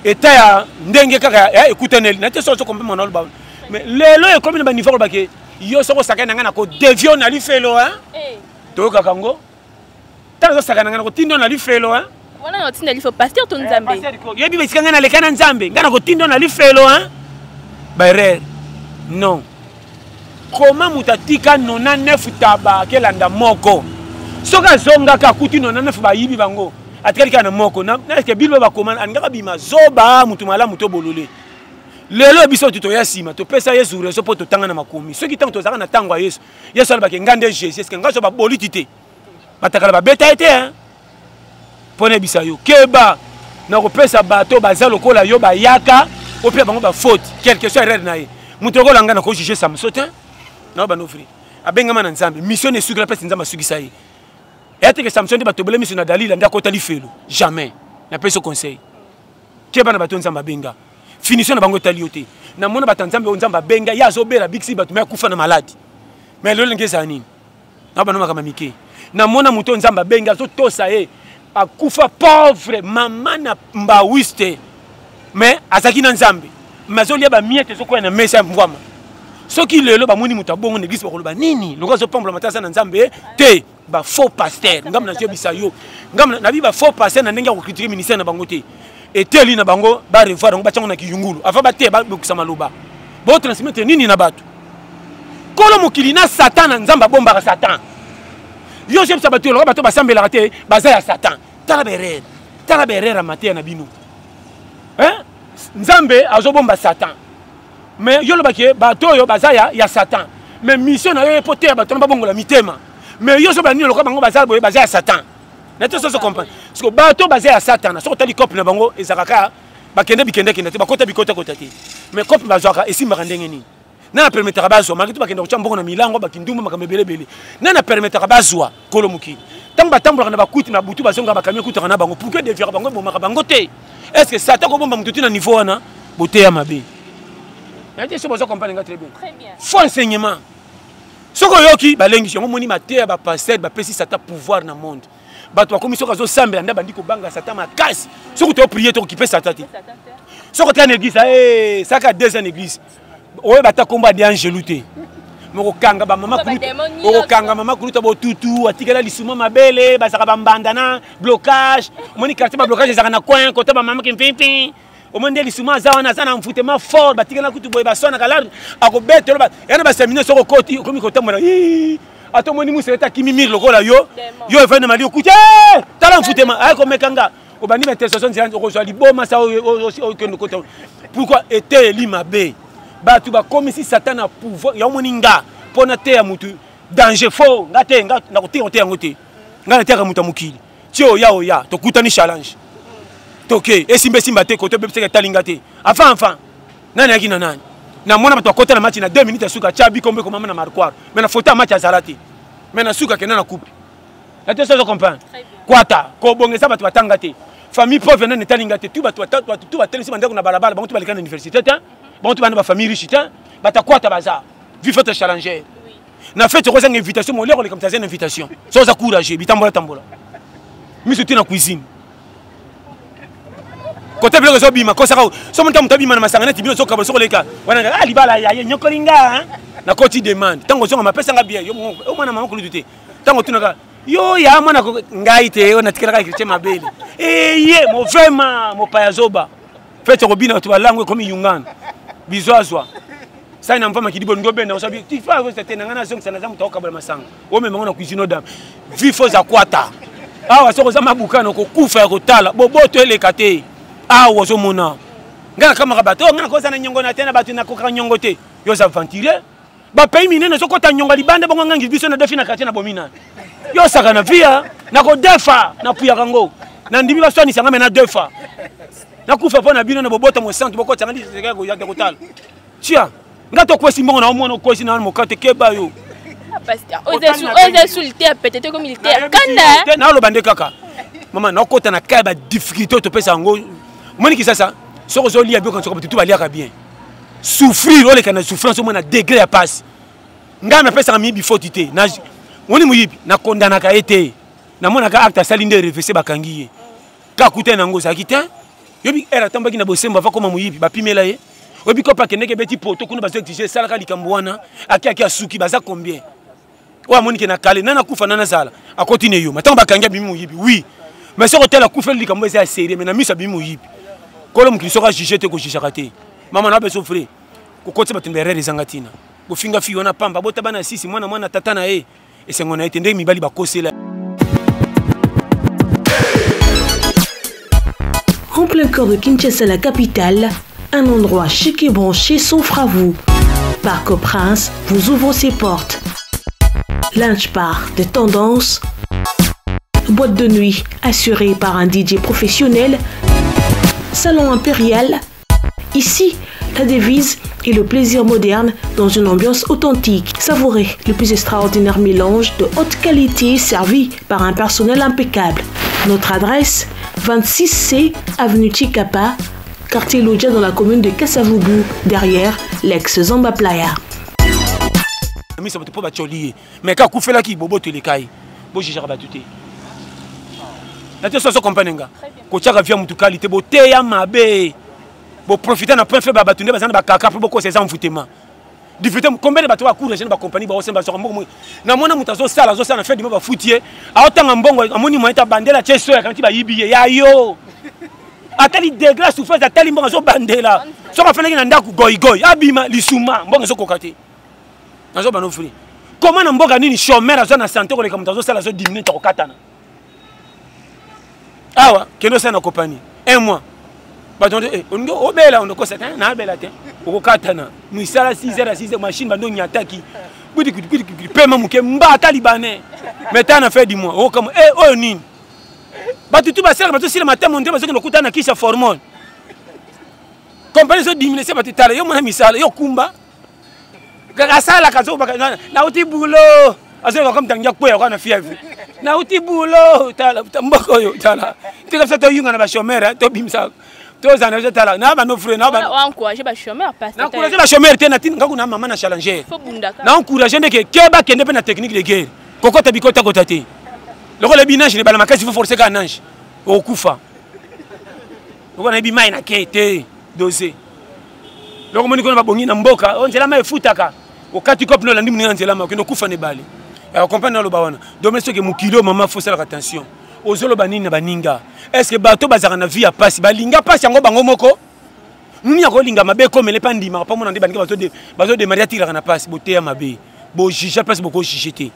Etat ya ndenge kaka ya ekutaneli. Na te soso comprendre mwana oloba. Mais lelo ekomi na ba niveau koloba ke yo soko osakani na ngai na kodevie na lifelo hein? Hey. Toyokaka yango. Ntango ozosakana ngai nakotinda na lifelo hein? Wana na otinda lifelo pasteur to Nzambe. Eh, yebi esika ngai naleka na Nzambe, ngai nakotinda na lifelo hein? Ba erreur. Non. Comment moto atika 99 taba akelanda moko? Soki azongaka akuti 99 bayibi bango, atikali kaka na moko. Na eske bilo bakoma alingaka bima zoba moto malamu to bolole. Lelo biso toya nsima topesa Yesu raison mpo totanga na makomi. Soki ntango tozalaka na ntango ya Yesu, Yesu alobaki ngai nde Jésus, eske ngai so baboliti te. Batakala babeta ye te hein? Mpo nayebisa yo keba na kopesa bato baza lokola yo bayaka opia bango bafaute quelque soit erreur na ye. Moto lokola ngai nakojuge Samson te, na bano vrai abengama na Nzambe, mission esukela mpesi Nzambe asukisa ye. Eya te ke Samson nde batobele miso na Dalila nde akota lifelo, jamais. Napesi yo conseil, keba na bato Nzambe abenga, finition na bango etali yo te. Namona bato ya Nzambe oyo Nzambe abenga ye azobela bikisi bato me akufa na maladi. Mais lelo ndenge ezala nini? Na bana makambo mike. Namona moto Nzambe abenga azotosa ye akufa pauvre mama na mbawiste, mais azalaki na Nzambe, mais azolia ba miettes ezokwea na mesa ya mbwama. Soki lelo bamoni moto abongo na église bakoloba nini? Lokola azopambola mata aza na Nzambe te. Ba faux pasteur, ngambo nazobisa yo, ngambo nabi ba faux pasteur na ndenge ya kocritiquer ministère na bango te. Eteli na bango ba revoir yango batiango na kiyungulu avant bateya babokisa maloba botransmettre nini na bato. Kolo mokili na Satan na Nzambe abombaka Satan. Yo ozobisa bato lokola bato basambelaka te baza ya Satan. Tala ba erreur, tala ba erreur ya mateya na bino. Hein? Nzambe azobomba Satan. Mais yo lobaki bato oyo baza ya Satan. Mais mission na yo epo teya bato na babongola mitema. Mais yo ozoba nini lokola bango baza boye baza ya Satan. Na te soso comprendre. Parce que bato baza ya Satan, soki otali cope na bango ezalaka kaka bakende bikende kende te, bakota bikota kota te. Mais cope bazwaka esimbaka ndenge nini? Nani apermetaka bazwa? Malgré tout bakenda kotya mbongo na milango, bakindumba, makambo ebele ebele. Nani apermetaka bazwa kolo mokili? Ntango batambolaka na bakuti na butu bazongaka bakamio ekutaka na bango, pourquoi deviaka bango ebomaka bango te? Est-ce que Satan kobomba moto ti na niveau wana? Boteya mabe. Nayebi te soki bozo comprendre nga très bien. Très bien. Faux enseignement. Soki oyoki balengisi yango, omoni mateya ba pasteur bapesi Satan pouvoir na monde. Bato bakomi soki azosambela nde bandi kobanga Satan makasi. Soki to prier to kipe Satan te. Soki otika na église, eh, saka 2 ans na église. Oyo bata komba de angelu te. Mokokanga ba mama kulutu, okokanga mama kulutu botutu, atikela lisuma mabele, bazaka ba mbanda na blocage. Omoni quartier ba blocage ezaka na coin, kota ba mama kimpimpi. Omoni nde lisuma aza wana, aza na envoûtement fort, batikela kutu boye baswanaka large, akobetelo ba yana ba séminaire soko okoti, okomi kotambola. Hii. Ata omoni musa ete akimi mire lokola yo, yo evandi na mali okuti, eh, tala envoûtement, aye komeka nga. Obandi ba intercession nzela okozwa liboma sa okende kota. Pourquoi eteyeli mabe? Bato bakomisi Satan na pouvoir. Ya omoni nga mpo na teya mutu danger faux nga te, nga nakoteya koteya yango te. Nga nateyaka mutu ya mokili. Ti oya oya tokutani challenge. Toke esimba esimba te kote bebisaka etali nga te. Enfin enfin nani ayaki na nani? Namona bato bakota na match na 2 minutes ya suka atia bikombo ekomama na marquoir. Mais na photo ya match azala te. Mais na suka akenda na coupe. Na te sozo comprendre. Kwata kobongisa bato batanga te. Famille pauvre nani etali nga te. Tout bato bato tout batelemisi bandeko na balabala bango tout baleka na université te. Bango tout bana ba famille riche te. Bata kwata baza. Vie faut challenger. Na fête okozanga invitation, molia koleka moto aza na invitation. So oza courageux, bitambola tambola. Miso ti na cuisine. Kote biloko ezobima, kosaka so moto moto abima na masanga neti bino ozokaba soko leka. Wana ah libala ya ye nyokoli nga hein. Na koti demande. Tango ozonga mapesa nga bien, yo mwana mama kulutu te. Tango tunaka yo ya mwana ngai te yo natikelaka chrétien mabele. Eh ye mo vraiment mopaya zoba. Fête kobina bato balango ekomi yungana. Bizwazwa. Sani na mvama kidibo ngo benda osabi ti fa ko te na ngana zongisa na zamu tokabola masanga. Omema ngo na cuisine odam. Vie fo za kwata. Awa soko za mabuka na kokufa ya kotala. Boboto eleka te. Awa ozomona. Nga nakamaka bato, oh, nga nakoza na nyongo na te na bato nakokaka nyongo te. Yo oza aventurier. Ba pays minene ozokota nyongo libanda bongo ngangi biso na defi na quartier na bomina. Yo osaka na via na kodefa na puyaka ngo. Na ndimi baswanisa nga me na defa. Nakufa mpo na bino na bobota mosantu bokotisa nga ndiseka kotala. Tia nga tokwesi mbongo na omwana okwesi na mokate keba yo. Oza su liteya pete te komi liteya kanda. Te naloba nde kaka mama nakota na kaya ba difficulté topesa yango omoni kisasa soki ozolia biloko nsoka bato tu baliaka bien souffrir oleka na souffrance omona degré ya pasi ngai napesaka miyibi foti te omoni moyibi nakondanaka ye te namonaka acte asali nde revese bakangi ye kaka kutani na yango ozalaki te yobi ere atambaki na bosembo ava koma moyibi bapimela ye oyebi kopa akendeki ebeti poto kuna bazo exige esalaka likambo wana ake ake asuki baza combien oyo amoni ke na kale nani akufa nani azala akoti na eyoma ntango bakangi abimi moyibi oui mais soki otala akufeli likambo eza ya serie mais na miso abimi moyibi kolo mokili soki ajuge te kojugaka te mama na beso vrai kokotisa bato na erreur ezanga ntina bofinga fille wana pamba bota bana sisi mwana mwana tata na ye esengo na ye te ndenge mibali bakosela. En plein cœur de Kinshasa, la capitale, un endroit chic et branché s'offre à vous. Parc aux Princes vous ouvre ses portes. Lunch bar de tendance, boîte de nuit assurée par un DJ professionnel, salon impérial. Ici, la devise est le plaisir moderne dans une ambiance authentique. Savourez le plus extraordinaire mélange de haute qualité servi par un personnel impeccable. Notre adresse, 26C, avenue Chikapa, quartier Lodja dans la commune de Kasavubu, derrière l'ex-Zamba Playa. Miso bato mpo batioli ye mais ka akufelaki boboto eleka ye bojijaka bato te na te soso comprendre nga kotiaka via mutu kali te boteya mabe boprofite na point faible ya bato nde baza na bakaka mpo bokosa eza envoûtement difficulté combien de bato bacourage na bacompagnie baosemba bazwaka mbongo moke namona moto azosala azosala na fin du mois bafuti ye aotanga mbongo amoni moyen te abandela tie soya kanti bayibi ye ya yo atali degré ya souffrance atali mbongo azobandela soki afandaki na ndako goigoi abima lisuma mbongo ezokoka te nazoba no free comment na mboka nini chômeur aza na santé koleka moto azosala azodiminue tokokatana awa kende osala na compagnie un mois bato eh, olingi obela onokosa te nabela te okokatana misala 6 heures 6 heures machine bando onyataki pema moke mba ata libanais mais ta na fin du mois okokama e oyo nini bato tu basalaka bazosila matemo nde bazokende kokutana na kisi ya formol kompani ezodimine se bato tala yo mona misala yo kumba kaka asalaka azobaka nauti bulo azoyoka comme tangi akweya kaka na fièvre nauti bulo tala mboka oyo tala tika biso toyunga na bachomere tobimisa tozala na biso tala na bano frère na encourager ba chômeur pasteur na encourager ba chômeur te na tina ngaku na mama na challenger na encourager ndeke ke ba kende pe na technique de guerre kokota bikota kota te lokola ebi nage lebala makasi faut forcer ka nage okufa lokola nayebi mai na ke te dose loko moni kuna babongi na mboka o oh, nzela mai efutaka okati cope no olandi moninga na nzela mai okende okufa na ebale comprendre naloba wana dome soki mokili oyo mama fosalaka attention ozoloba nini na baninga est ce que bato bazalaka na vie ya mpasi balinga mpasi yango bango moko nini akolinga mabe ekomele mpe andimaka mpo mona nde baninga bazodemari atikilaka na mpasi boteya mabe bojuge place bokojuge te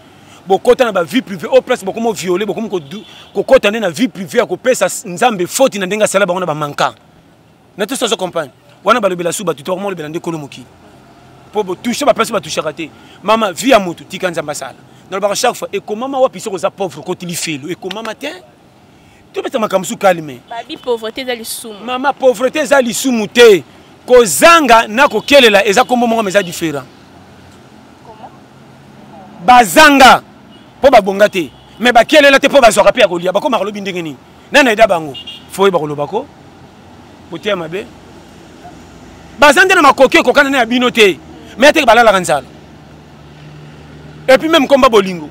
bokota na bavie privé oyo place bokomi oviole bokomi kokota nde na vie privé ya kopesa nzambe foti na ndenge asala bango na bamanka na te sozo comprendre wana balobela su bato te bakoma olobela nde kolo mokili mpo botouche baplace batouchaka te mama vie ya motu tika nzambe asala nalobaka chaque fois ekomama wapi soki oza pauvre okoti lifelo ekomama te tobeta makambo su calme babi pauvreté eza lisumu mama pauvreté eza lisumu te kozanga na kokelela eza kombo moko ma eza différent bazanga mpo babonga te me bakelela te mpo bazwaka mpe ya kolia bakomaka lobi ndenge nini nani aida bango fo oyeba koloba ko boteya mabe baza nde na makoki ekokana na ya bino te me ateke balalaka nzala epuis meme komba bolingo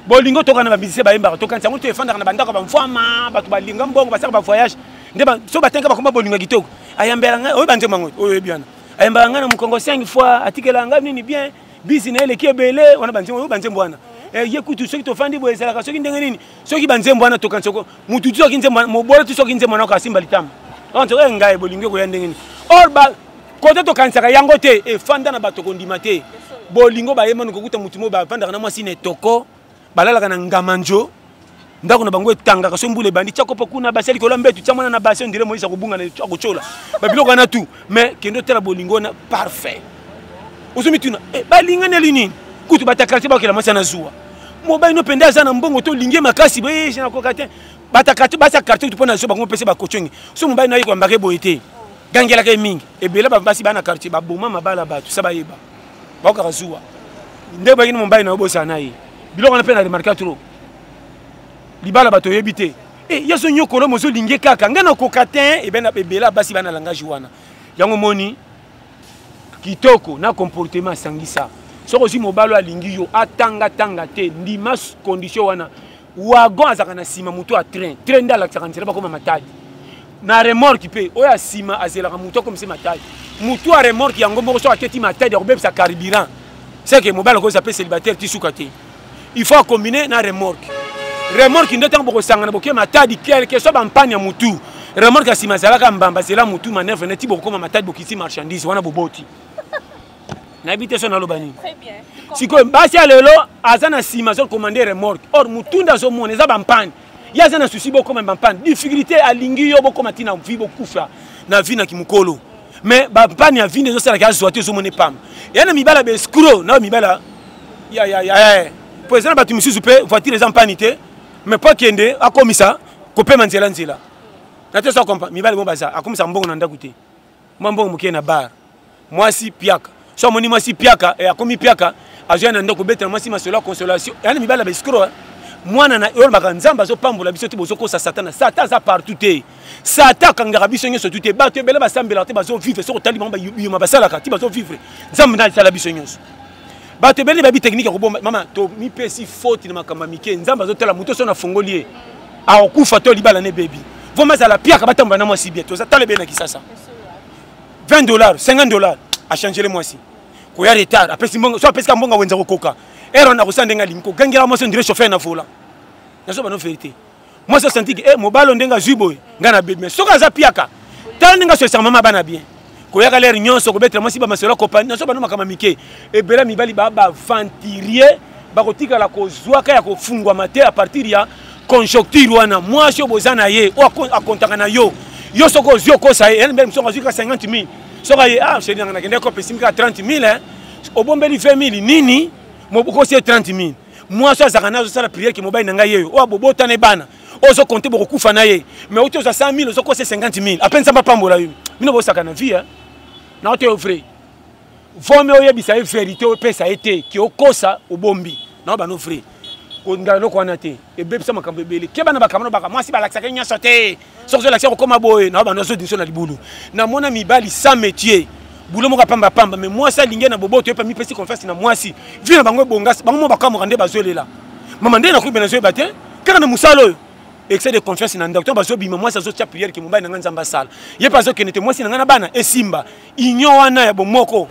bolingo tokana bamusicien bayembaka tokanisa yango to efandaka na bandako ya bamfwama bato balinga mbongo basalaka bavoyage nde so batenka bakomba bolingo ya kitoko ayambela ngai oyo banzembo yango oyo oyebi wana ayambaka ngai na mokongo 5 fois atikela ngai nini bien bisi na ye eleki ebele wana banzembo oyo banzembo wana eh, ye kutu soki tofandi boye ezalaka soki ndenge nini soki banzembo wana tokanisa ko mutu ti soki nzembo mobola ti soki nzembo wana okasimba litama onto e eh, ngai bolingi ekoya ndenge nini or ba Kote tokanisaka yango te, efanda na bato kondima te. Bolingo bayemani kokuta motu moko bavandaka na mwasi na etoko, balalaka na ngamanjo, ndako na bango etangaka so mbula ebandi tia kopo kuna basi likolo ya mbetu tia mwana na basi ondire moïse akobunga na akotyola babiloko wana tu mais kende otala bolingo wana parfait ozomituna eh, balinganeli nini kutu bata quartier bakela mwasi ana zuwa mobali no mpenza aza na mbongo to olingi ye makasi boye nakoka te bata quartier basi ya quartier kutu mpo na zo bango mpese bakocongi so mobali no aye koyambaka ye boye te gangelaka ye mingi ebele basi bana quartier baboma mabala bato sa bayeba bakokaka zuwa nde bayini mobali na yo bosana na ye biloko wana mpe na remarka trop libala bato oyebi te e ye azonyokola mozolinge kaka ngai nakoka te ebele basi bana langage wana yango moni kitoko na comportement asangisa soki ozwi mobali oyo alingi yo atangatanga te ndima condition wana wagon azalaka na nsima moto ya train train nde alakisaka nzela bakoma matadi na remorque mpe oyo ya nsima azelaka moto akomisa matadi moto ya remorque yango moko soki aketi matadi akobebisa carburant seke mobali akozala mpe célibataire ti suka te il faut acombine na remorque remorque nde ntango bokosangana boke matadi quelque soit bampane ya motu remorque ya nsima azalaka mbamba zela motu manœuvre neti bokokoma matadi bokiti marchandise wana boboti nayebi te so naloba nini sikoyo basi ya lelo aza na nsima azokomande remorque or motu nde azomona eza bampane ye aza na susi bokoma bampane difficulté alingi yo bokoma ntina vie bokufa na vie na kimokolo mais bampane ya vie nde ezosalaka azwa te ozomona epamba ya na mibala baescro na mibala ya ya ya po eza na bato misusu mpe voiture eza mpani te mais mpo akende akomisa kopema nzela nzela na te so akompa mibali mo baza akomisa mbongo na ndako te mwa mbongo moke na bar mwasi piaka so amoni mwasi piaka eh, akomi piaka azwa na ndako kobetela mwasi masolo ya consolation yani mibali ya baescro eh. mwana na oyo olobaka nzambe azopambola biso te bozokosa satana satan aza partout te satan akangaka biso nyonso tu te bato ebele basambelaka te bazovivre soki otali bango biyoma basalaka ti bazovivre nzambe nde asala biso nyonso bato ebele bayebi technique ya kobomba mama tomipesi faute na makambo ya mike nzambe azotala moto so nafongoli ye akokufa to libala ne bebi vraimen azala piaka batambola na mwasi bien toza tala ebele na kisasa 20 dollars 50 dollars achangele mwasi koya retard apesi mbongo so apesika mbongo awenza kokoka ere wana akosala ndenge alingi kogangela mwasi ondire chauffeur na volant nazo bano verité mwasi asanti ke eh, mobali ndenge azwi boye ngai na bebi mais soki aza piaka tala ndenge asolisaka mama bana bien koyaka lere nyonso kobetela mwasi bamasolo kopani nazo bano makambo mike ebele mibali ba baventurier bakotikala kozwaka ya kofungwama te a partir ya conjoncture wana mwasi oyo boza na ye oyo akontaka na yo yo soki ozwi okosa ye yani mbele mosusu azwi ka 50 000 soki aye ah sheri nanga nakende kope esimbi kaka 30 000 obombeli 20 000 nini mokosi ye 30 000 mwasi azalaka na azosala priere ke mobali na ngai yeyo oyo abobotana ebana oyo ozokonte bokokufa na ye mais oti ozwa 100 000 ozokosa 50 000 ape nzambe apambola yo bino bosaka na vie na ote yo vrai vome oyebisa ye verité opesa ye te ke okosa obombi na bano vrai kondala eloko wana te ebebisa makambo ebele keba na bakamano baka mwasi balakisaka ye nyonso te soki ozolakisa kokoma boye na bano azodinso na libulu namona mibali sans métier bulo moko apamba pamba mais mwasi alingi na boboto ye mpe amipesi confiance na mwasi vie na bango ebonga bango mo bakamwaka nde bazolela mama nde nakoki mpe nazoyeba te kaka na mosala oyo excès de confiance na ndako ntango bazobima mwasi azotya priere ke mobali na ngai nzambe asala ye mpe azokende te mwasi na ngai na bana esimba union wana ya bomoko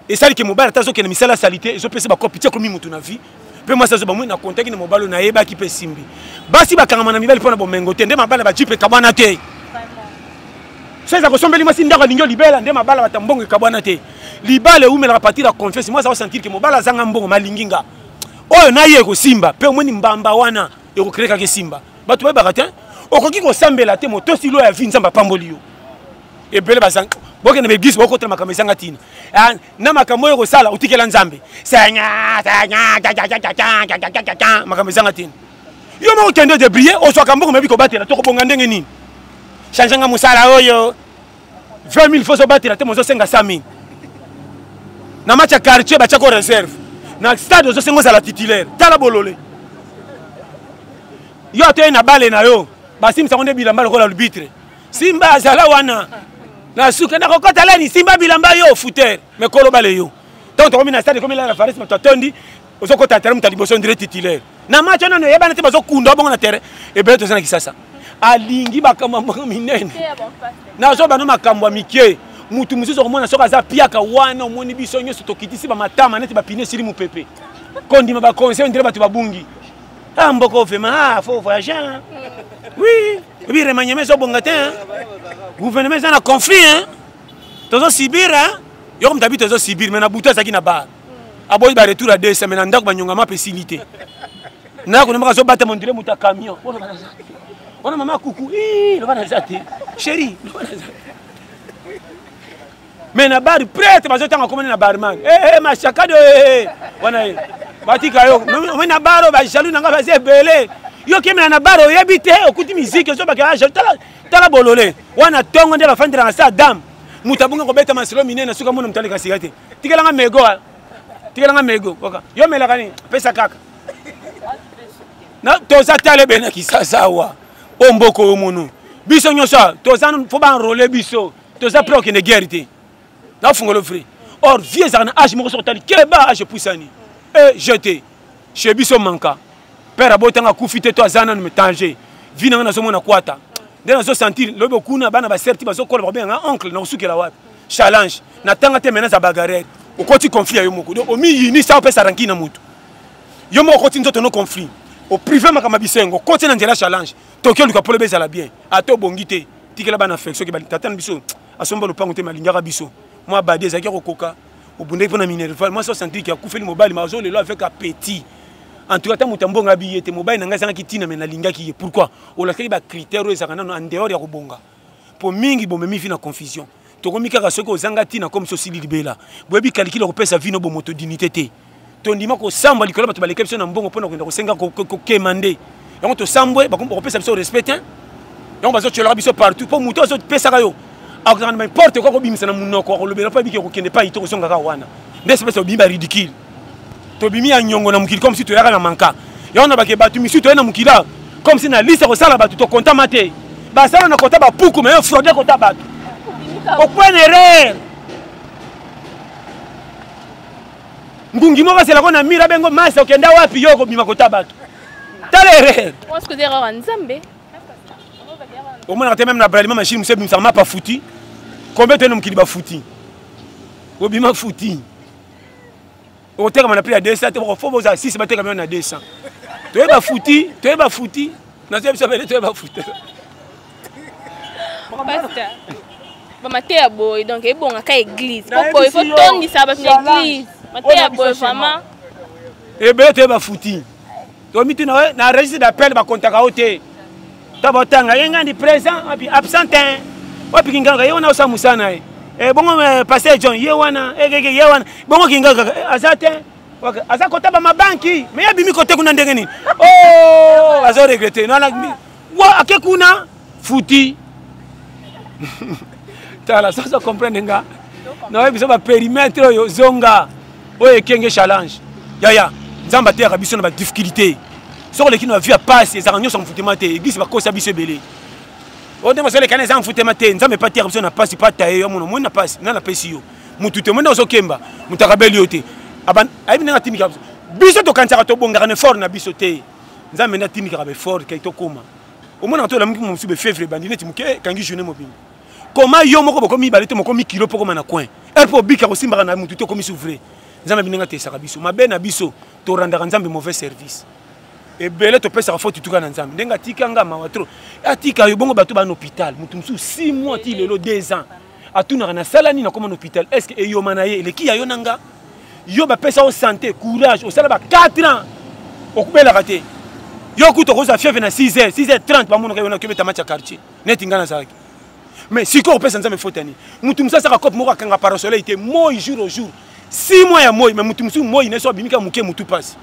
esali ke mobali ata azokende misala asali te ezopesa bakopi ti akomi motu na vie mpe mwasi azoba moi nakontaki na mobali oyo nayebaki mpe esimbi basi bakangama na mibali mpo na bomengo te nde mabala bajipe ekabwana te so eza kosombeli mwasi ndako alingi libela nde mabala bata mbongo ekabwana te libala ewumelaka partir ya confiance mwasi akosentir ke mobali azanga mbongo malingi nga oyo na ye ekosimba mpe omoni mbamba wana ekokree kaka esimba bato bayebaka te okoki kosambela te motosi lo ya vi nzambe apamboli yo ebele bazanga bokende baeglise bokotela makambo ezanga ntina ah, na makambo oyo kosala otikela nzambe makambo ezanga ntina yo moko okende debrie ozwaka mbongo mebi kobatela tokobonga ndenge nini change nga mosala oyo 20 000 fo ozobatela te mozosenga 100 000 na match ya quartier batiako reserve na stade ozosenga ozala titulaire tala bolole yo atoye na bale na yo basimbisa ngo nde bilamba lokola arbitre simba azala wana na suka nakokota lani simba bilamba yo fouter me kolo bale yo ntango tokomi na stade ekomi lala faris moto atondi ozokota terrain moto ya liboso ndire titulaire na match wana eyebana te bazokunda bongo na terrain ebele toza na kisasa alingi makambo moko minene nazoba no makambo ya mike motu mosusu okomona soki aza piaka wana omoni biso nyonso tokitisi bamatama neti bapine esili mopepe kondima baconseil ndire bato babungi ah mboko vraiment ah faut voyager hein? oui ebi remaniement ezobonga te hein? Gouvernement eza na conflit hein? Tozo subir hein. Yo mtabi tozo subir mais na butu azaki na bar. Aboyi ba retour à 200 mais na ndako banyonga ma pesili te. Na ko namaka zo bata mon dire muta camion. Wana mama kuku, ii loba na za te. Chérie, loba na za. Mais na bar prêtre bazotanga komona na barman. Eh eh machakado eh, eh. Wana ye. Batika yo. Mais na bar ba jaloux nanga baza ebele. Yo kemela na bar oyebi te okuti musique ozobaka ah, jaloux tala tala bolole. Wana tongo nde bafandela na sa dame. Moto abongi kobeta masolo minene na suka mona moto aleka sika te. Tikelanga mego. Ah. Tikelanga mego. Oka. Yo melaka nini? Pesa kaka. Na toza tala ebele na Kisasa awa. O mboka oyo mono. Biso nyonso toza fo ba enrôler biso. Toza prêt okende guerre te. Na fungolo free. Or vie ezalaka na âge moko soki otali keba âge epusani. E jeté. Chez biso manka. Père abotanga akufi te to aza nanu mais danger. Vie na nga nazomona kwata. Nde nazo sentir lobi okuna bana ba serti bazokola bakobenga nga oncle na kosukela wapi. Challenge. Natanga te maintenant za bagarre. Okoti conflit ya yo moko. Donc omiyini sa opesa rancune na moto. Yo moko okoti nzoto no conflit. Oprive makambo ya bisengo, okoti na nzela challenge. Toki oluka polo bezala bien. Ata obongi te. Tikela bana affection ke tata na biso asomba lopango te malingaka biso. Mwa badi ezalaki ya kokoka. Obundaki mpo na minerval. Mwasi osentir ke akufeli mobali mais azolelo avec appétit. En tout cas, ata moto ya mbongo abi ye te, mobali na ngai azangaki ntina mais nalingaki ye. Pourquoi? Olakaki ba critères oyo ezalaka nano en dehors ya kobonga. Po mingi bomemi vie na confusion. Tokomi kaka soki ozanga ntina comme soki osili libela. Boyebi calcul ya kopesa vie no bomoto dignité te. Tondima kosambwa likolo bato baleka biso na mbongo mpona kokenda kosenga kokema nde. Yango tosambwe bakopesa biso respect te. Yango bazotyolaka biso partout mpo moto azopesaka yo akozala na n'importe quoi kobimisa na monoko akolobela mpo abiki kokende epai to kozonga kaka wana. Nde sepesa obimi ba ridicule. Tobimi ya nyongo na mokili comme si toyaka na manka. Yango na bake bato misusu toye na mokili awa comme si na liste kosala bato tokontama te. Basala na kota bapuku mais yo fraude kota bato. Okwe na erreur. Ngungi moko azelako na mur abengo masa okenda wapi yo okobima kota bato. Tala erreur. Pense que erreur ya Nzambe. Omonaka te même na bralima machine mosusu ebimisaka mapa futi. Combien toye na mokili bafuti? Obima futi. Okotekama na prix ya 200 te, fo bozala 6 batekama na 200. Toyeba futi, toyeba futi. Nazoyebisa biso bele toyeba futi. Pasteur. Ba mateya boye donc ebongaka église. Po boye faut tondisa bato na église. Mateya boye vraiment. Ebele toyeba futi. Tomituna na registre d'appel bakontaka yo te. To botanga ye ngandi présent wapi absent hein. Wapi kingaka ye wana osala mosala na ye. Eh, bongo eh, pasteur John ye wana ekeke eh, ye wana bongo kingaka eh, aza te aza kota ba mabanki mais abimi kote kuna ndenge nini oh azo regretter nana wa ake kuna futi tala soso comprendre nga nayebi biso ba périmètre oyo zonga oyo ekenge challenge yaya nzambe ateyaka biso na ba difficulté soki oleki na vie ya pasi ezalaka nyonso mfutema te eglise bakosa biso ebele oyo ndenge ozoleka na eza mfutema te nzambe epa ateyaka biso na pasi pa taye yo mona omoni na pasi nani apesi yo motu te omoni ozokemba moto akabeli yo te ayebi ndenge atindikaka biso biso tokanisaka tobongaka na effort na biso te nzambe nde atindikaka baeffort kai tokóma omonaka to olamuki mosusu befevre ebandi neti moke ekangi journée mobimba koma yo moko bokomi mibale te mokomi kilo mpo okoma na coin heure mpo obika kosimbaka na motu te okomi souvre nzambe ndenge atesaka biso mabe na biso torandaka nzambe mauvais service ebele topesaka faute tuka na nzambe ndenge atika nga mawa trop atika yo bongo bato bana hôpital motu mosusu 6 mois ti lelo 2 ans atunaka nasala nini nakoma na hôpital est ce que eyoma na ye eleki ya yo na nga yo bapesa yo santé courage osala ba 4 ans okubelaka te yo kutu okozwa fièvre na 6 heures 6 heures 30 bamonaka yo na kobeta match ya quartier neti nga nazalaki mais sikoyo opesa nzambe faute ya nini motu mosusu asaka cope moko akanga parasoleil te moi jour au jour 6 mois ya moi mais motu mosusu moi na so abimi kaka moke motu mpasi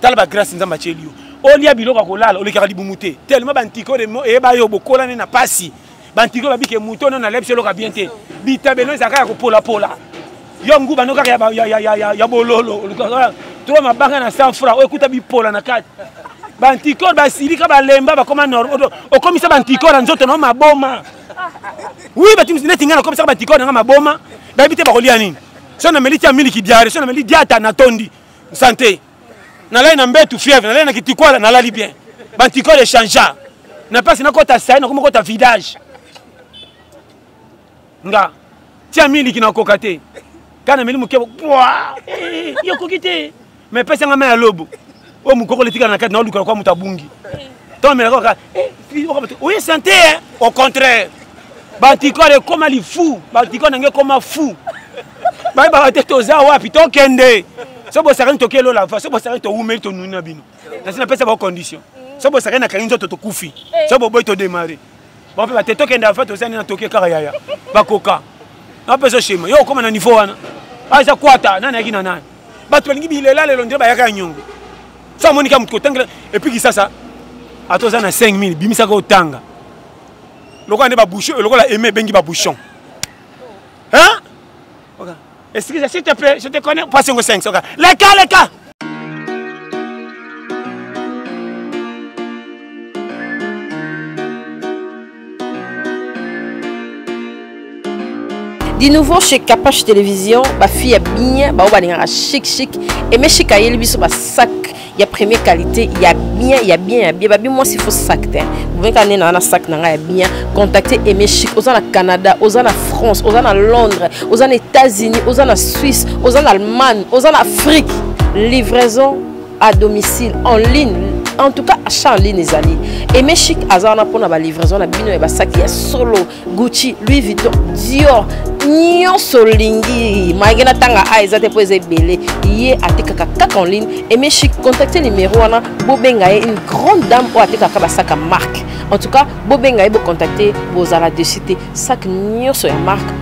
tala bagrâce nzambe atieli yo olia biloko ya kolala olekaka libumu te tellement bantiko eyeba yo bokolani na mpasi bantiko babike moto ono nalebisi eloka bien te bitabelo ezalaka ya kopolapola yo nguba no kaka ya bololo olukaka tro mabanga na 100 franc oyo ekuta bipola na kati bantikor basilika balemba bakoma normal okomisa bantikor ya nzoto na maboma wi bato neti ngai nakomisaka bantikor nanga maboma bayebi te bakolia nini so nameli tia miliki diare so nameli diata natondi sante nalali na mbetu fièvre nalali na kitikwala nalali bien bantikor echangea na mpasi nakota sai nakomi kota vidage nga tia miliki nakoka te kaka nameli moke yokoki te mais pesa nga mai ya lobo oyo mokokolo etikala na kati naoluka kwa moto abungi ntango amelaka kaka oye sante au contraire. Baanticorps ekoma lifu, baanticorps na ngai ekoma fu. Bayebaka te toza wapi, tokende. So bosakani toke lola va, so bosakani towumeli tonuni na bino. Nasi napesa bango condition. So bosakani nakangi nzoto tokufi. So boboyi todemare. Bango mpe bate tokende ava toza nini na toke kaka yaya. Bakoka. Napesa schéma. Yo okoma na niveau wana. Aza kwata nani ayaki na nani. Bato balingi bilela lelo nde bayaka ya nyongo. So amoni kaka moto kotangela epuis kisasa ata oza na 5000 bimisaka otanga. Lokola nde ba bouchon lokola aimé ebengi ba bouchon. Hein? Okay. Excusez, s'il te plaît, je te connais. Passe 5 soka. Leka, leka. Du nouveau chez Kapash Télévision, ba fille ya bien, ba balingaka chic chic et mes chic ayeli biso ba sac ya première qualité, ya bien, ya bien, ya bien. Babi moi s'il faut sac te. Vous pouvez quand na sac na ya bien, contacter Aimé Chic oza na Canada, oza na France, oza na Londres, oza na États-Unis, oza na Suisse, oza na Allemagne, oza na Afrique. Livraison à domicile en ligne en tout cas achat en ligne ezali Aimé Chic aza wana mpona ba livraison na bino ya basaki ya solo Gucci, Louis Vuitton, Dior, nyonso olingi malgré natanga a eza te mpo eza ebele ye atekaka kaka en ligne. Aimé Chic, contacte numéro wana, bobenga ye, une grande dame oyo atekaka basaka marque. En tout cas bobenga ye, bocontacte, bozala dessus te. Sac nyonso ya marque,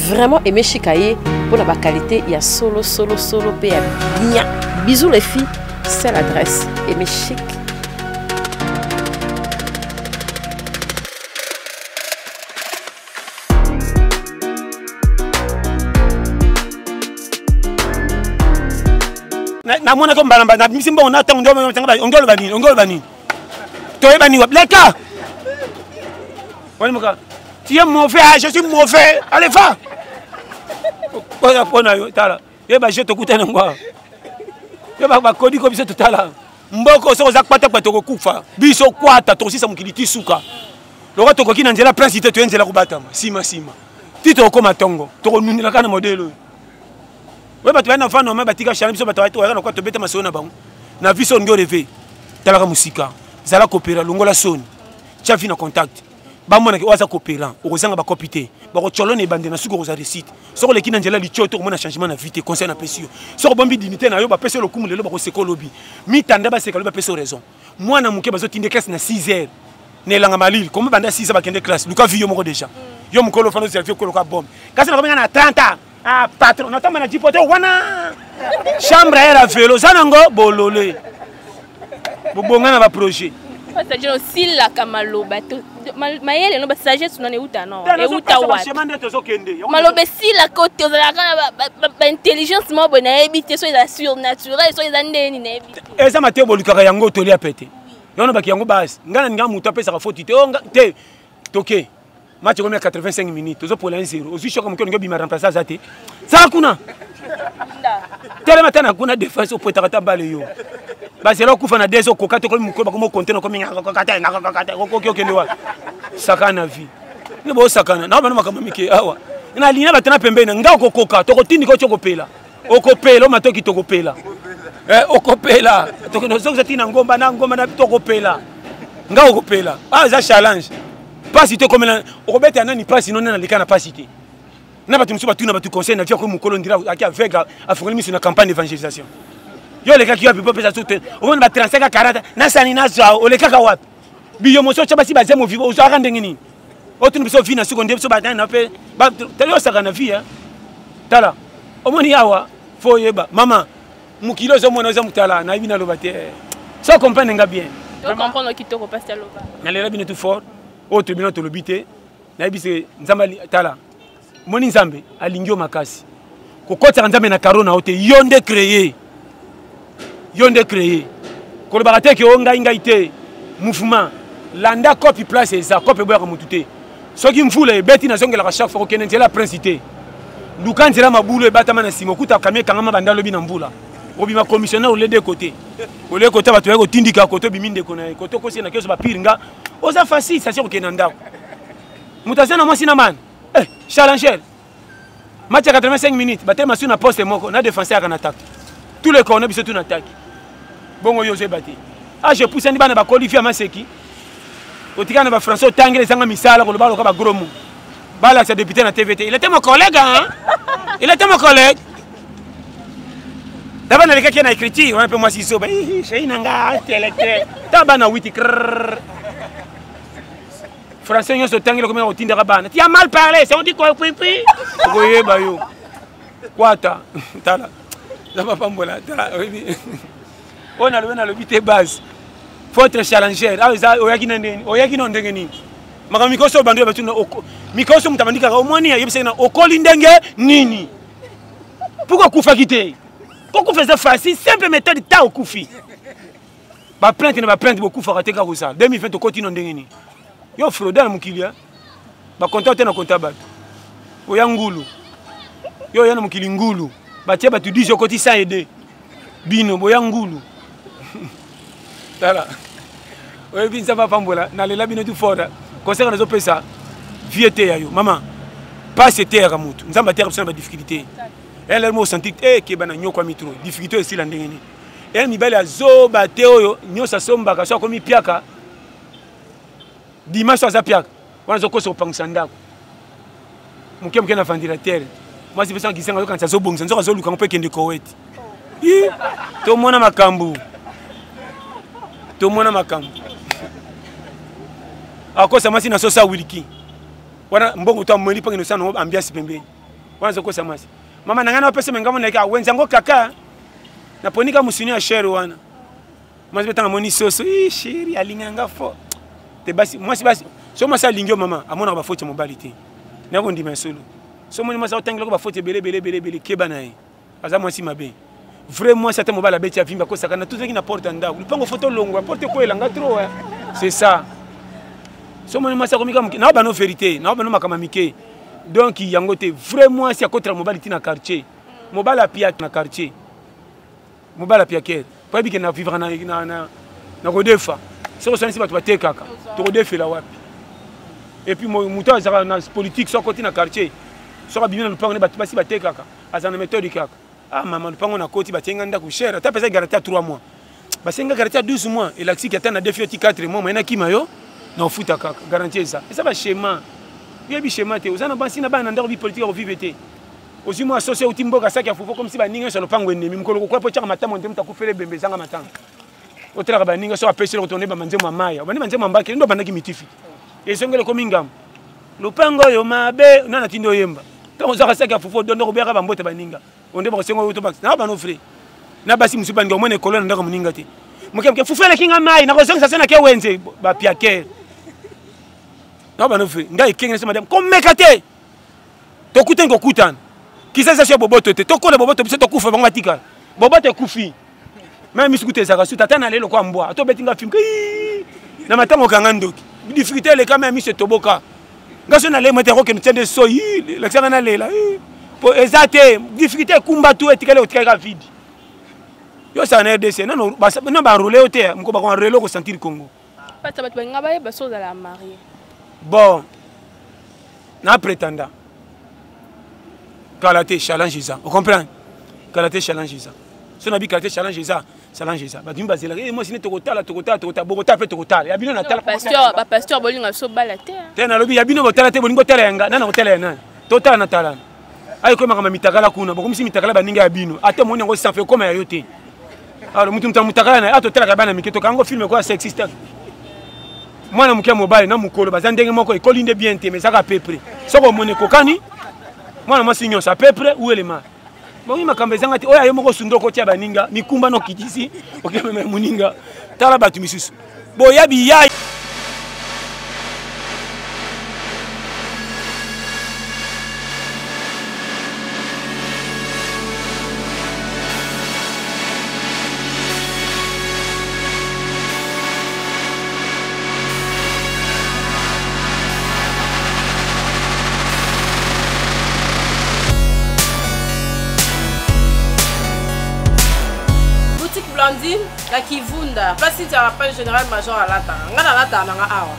vraiment Aimé Chic aye mpona baqualité ya solo solo solo mpe ya bien. Bisous les filles, c'est l'adresse Aimé Chic. Namonaki mbala mbala nabimisi mbongo na ntango ongi oloba nini, ongi oloba nini, toyeba nini wapi leka wani moka. Tu es mauvais, ah, je suis mauvais, allez va mpona mpona yo. Tala ye baje tokutana ngo awa, yo bakodi ko biso totala mboko. Soki oza kwatakwata tokokufa biso kwata, tokosisa mokili ti suka. Lokola tokoki na nzela prince te, toye nzela kobatama nsima nsima ti tokokoma ntongo, tokonunelaka na modele oyo. Oyo bato baya na vano ma batika chana biso, bato bayaka na kwa tobeta masolo na bango na vie. So olingi oreve, talaka mosika, zala kopera, longola soni, tia vie na contact, bamonaki oyo aza coopérant. Okozanga bakopi te, bakotyola na ebande, na suki okozwa réussite. Soki oleki na nzela litio te, okomona changement na vie te. Conseil napesi yo, soki obombi dignité na yo, bapesi yo lokumu lelo, bakoseka olobi mitanda, baseka lobi, bapesi yo raison. Mwana moke bazotinde classe na 6 heures na elanga malili komi banda 6 heures bakende classe. Luka vie yo moko déjà, yo mokolo ofanda ozela vie okoloka bombe. Kasi nakobenga na 30 ans, ah patron, natamba na jipo te wana chambre ya velo oza nango bolole bobonga na baprojet. Pasteur osilaka maloba mayele no basagesse nano euta no euta wapi? Maloba esilaka te, ozalaka na baintelligence moko boye, nayebi te so eza surnaturel, so eza ndeni, nayebi te. Eza mateyo bolukaka yango, tolia pete yango baki yango base. Ngai na ninga moto apesaka foti te te. Toke match ekomi ya 85 minutes, tozopola 1-0, ozwi shoka moke, olingi obima, remplace aza te, sala kuna, telema ta na kuna défense, opwetaka ta bale yo, bazela okufa na des okoka te. Okomi mokolo, bakomi okonte na okomi koka te, nakoka te, okoki okende wapi? Sakana na vie nde bosakana na bana makambo mike awa. Nalingi bato na pembeni na nga, okokoka, tokotindika oti okopela, okopela omatoki, tokopela, okopela, tokende tina ngomba na ngomba na tokopela nga okopela. Ah, eza challenge pasi te, okomela okobeta nani pasi no nde naleka na pasi te na bato mosusu batuna bato conseil na vie. Akomi mokolo ndira aki aveugle, afungoli miso na campagne d'évangélisation. Yo olekaki wapi po opesa te? Omona ba 35 40 nasani nazwa, olekaka wapi? Biyo mosusu otya basi bazemo vivo, ozwaka ndenge nini? Otuni biso vi na suko nde biso batani na mpe tali osaka na vie. Tala, omoni awa fo oyeba mama mokili ozomona oza motala, nayebi naloba te, so comprendre nga bien. Comprendre kitoko, pasteur loba. Nalela bino tout fort. Oyo tobino tolobi te, nayebi se Nzambe. Tala, moni Nzambe alingi yo makasi, kokotisaka Nzambe na karo na yo te. Yo nde créé, yo nde créé. Kolobaka te ke o ngai ngai te. Mouvement landa copi, place eza cope, eboyaka motu te. Soki mvula ebeti, nazongelaka chaque fois kokende nzela prince te, luka nzela mabulu ebatama na nsima, okuta kami ekangama banda lobi na mvula. Obima commissionnaire ole de côté, ole côté, bato baye kotindika kote, obimi ndeko na ye kote, okosi na keso bapire nga oza facile sasi kokende na ndako. Moto aza na mwasi na mana, eh, challenger match ya 85 minutes, batelema su na poste moko na défenseur yaka na attaque, tous les corner biso tu na attaque. Bongo yo ozoyeba te age epusani, bana bakoli, fi ya maseki, otikala na bafrançais, otangela ezanga misala, koloba loka bagros mots. Balakisa député na TV te. Il était mon collègue, hein? Il était mon collègue. D'abord, nalekaki na écriture, wana mpe mwasi zoba. Chéri na nga intellectuel. Ta bana witi krrr. Français nyonso otangeli okomeka kotindaka bana. Tu as mal parlé, ça on dit quoi pipi? Okoyeba yo. Kwata, tala. Nzambe apambola, tala, oyebi. Oyo nalobi nalobi te base. Faut être challenger. Awa eza oyaki na ndenge, oyaki na ndenge nini? Makambo mikoso obandi oyo batuna mikoso moto abandi kaka omoni ayebisaki na okoli ndenge nini? Pourquoi okufaki te? Kokufa eza facile, simple méthode ta okufi. Ba plainte na ba plainte bokufaka te kaka kozala. 2020 okoti no ndenge nini? Yo fraude na mokili ya. Ba compta te na compta bato. Oya ngulu. Yo oya na mokili ngulu. Batie bato 10 okoti 100 aide. Bino boya ngulu. Tala. Oyebi Nzambe apambola, nalela bino tout fort. Conseil nazopesa vie te ya yo. Mama, pasi eteyaka motu. Nzambe ateyaka biso na ba difficulté. Elle mo sentir eh keba na nyokwami trop. Difficulté esila ndenge nini? Eh mibali azoba te oyo nyonso asombaka so akomi piaka. Dimanche aza piaka. Wana azokosa kopangisa ndako. Moke moke na ventilateur. Mwasi pesa kisanga azokanisa azobongisa nzoka azoluka mpo ekende Koweït. Tomona makambo. Tomona makambo. Akosa mwasi na sosa wiliki. Wana mbongo to ameli mpo ngeno sana ambiance pembeni. Wana azokosa mwasi. Mama na ngai napesa mengambo na ye awenza yango kaka. Naponi ka mosuni ya cher wana. Mwasi mpe ntango amoni soso, ii chéri alinga nga fort. Te basi mwasi basi so mwasi alingi yo mama amonaka bafoti ya mobali te. Nakondima ya solo. So omoni mwasi aotangelaka bafoti ebele ebele ebele ebele keba na ye. Aza mwasi mabe. Vrai mwasi ata mobali abeti avimba akosaka na tozalaki na porte ya ndako. Lupango foto longwa porte ekweyela nga trop. C'est ça. So omoni mwasi akomi kaka na bano vérité, na bano makambo mike. Donc yango te vrai mwasi akotela mobali ti na quartier. Mobali apia na quartier. Mobali apiakere. Po yebi ke na vivre na na na na kodefa. Soki osanisi bato batekaka, tokodefela wapi? Et puis moto azalaka na politique soki akoti na quartier, soki abimi na lupango ne bato basi batekaka, azala na méthode kaka. Ah mama lupango na koti batie nga ndako cher, ata pesa garantie ya 3 mois. Basenga garantie ya 12 mois, elakisi ata na defi oti 4 mois, moyen akima yo na ofuta kaka. Garantie eza. Eza ba schéma. Yebi schéma te, oza na basi na bana na ndako bi politique ya kovivre te. Ozwi mwa soso euti mboka saki ya fufu comme si baninga nyonso ya lopango enemi. Mokolo kokola mpo otyaka matama nde moto akufeli ebembe ezanga matanga. Otalaka baninga soki apesi eloko tonde banzembo ya maya. Obandi banzembo ya mbaki nde obandaki mitifi. Ezongeli ekomi ngambo. Lopango oyo mabe nani atindi oyemba. Ntango ozwaka saki ya fufu odondo kobeyaka bambote baninga. Onde bakosenga oyo tobakisa. Na bano frais. Na basi mosusu baninga omona ekolo na ndako moninga te. Moke moke fufu eleki nga mai nakozongisa se na ke wenze ba piakere. Na bano frais. Ngai ekenge se madame komeka te. Tokutani kokutana. Kisasa eza boboto te. Tokola boboto biso tokufa bango batikala. Boboto ekufi. Même misu kutu ezalaka suta ata na lelo kwa mbwa. Ata obeti nga film. Na matango okanga ndoki. Difficulté eleka même misu etoboka. Nga so na lelo mete kokende tia nde soyi. Lakisa nga na lela. Po eza te difficulté ekumba tu etikali otikali ka vide. Yo sa na RDC non non ba enrôler yo te moko ba ko enrôler ko sentir Congo. Pata bato balinga bayeba so ozala marié. Bon. Na prétendant. Kala te challenge eza. On comprend? Kala te challenge eza. So na bi kala te challenge eza, challenge eza. Bato mi bazela, eh moi sine tokotala tokotala tokotala bokotala pe tokotala. Ya bino na tala. Pasteur, ba pasteur bolinga so bala te. Te na lobi ya bino botala te bolingo tala yanga, nana kotala ya nani? Totala na tala. Ayi ko makama mitakala kuna, bokomisi mitakala baninga ya bino. Ata moni yango sans fait koma ya yo te. Alors mutu mutu mutakala na ato tala bana mike tokango film quoi sexiste. Mwana moke ya mobali na mokolo baza ndenge moko ekoli nde bien te mais ezaka à peu près. Soko omoni ekokani mwana mwasi nyonso à peu près ou elema. Bongi makambo ezanga te oyo aye moko sundo okotia baninga mikumba no kitisi okemema moninga tala bato misusu boya biya. Boutique Blandine na Kivunda, place ya papa général major alataka. Nga nalataka nanga awa.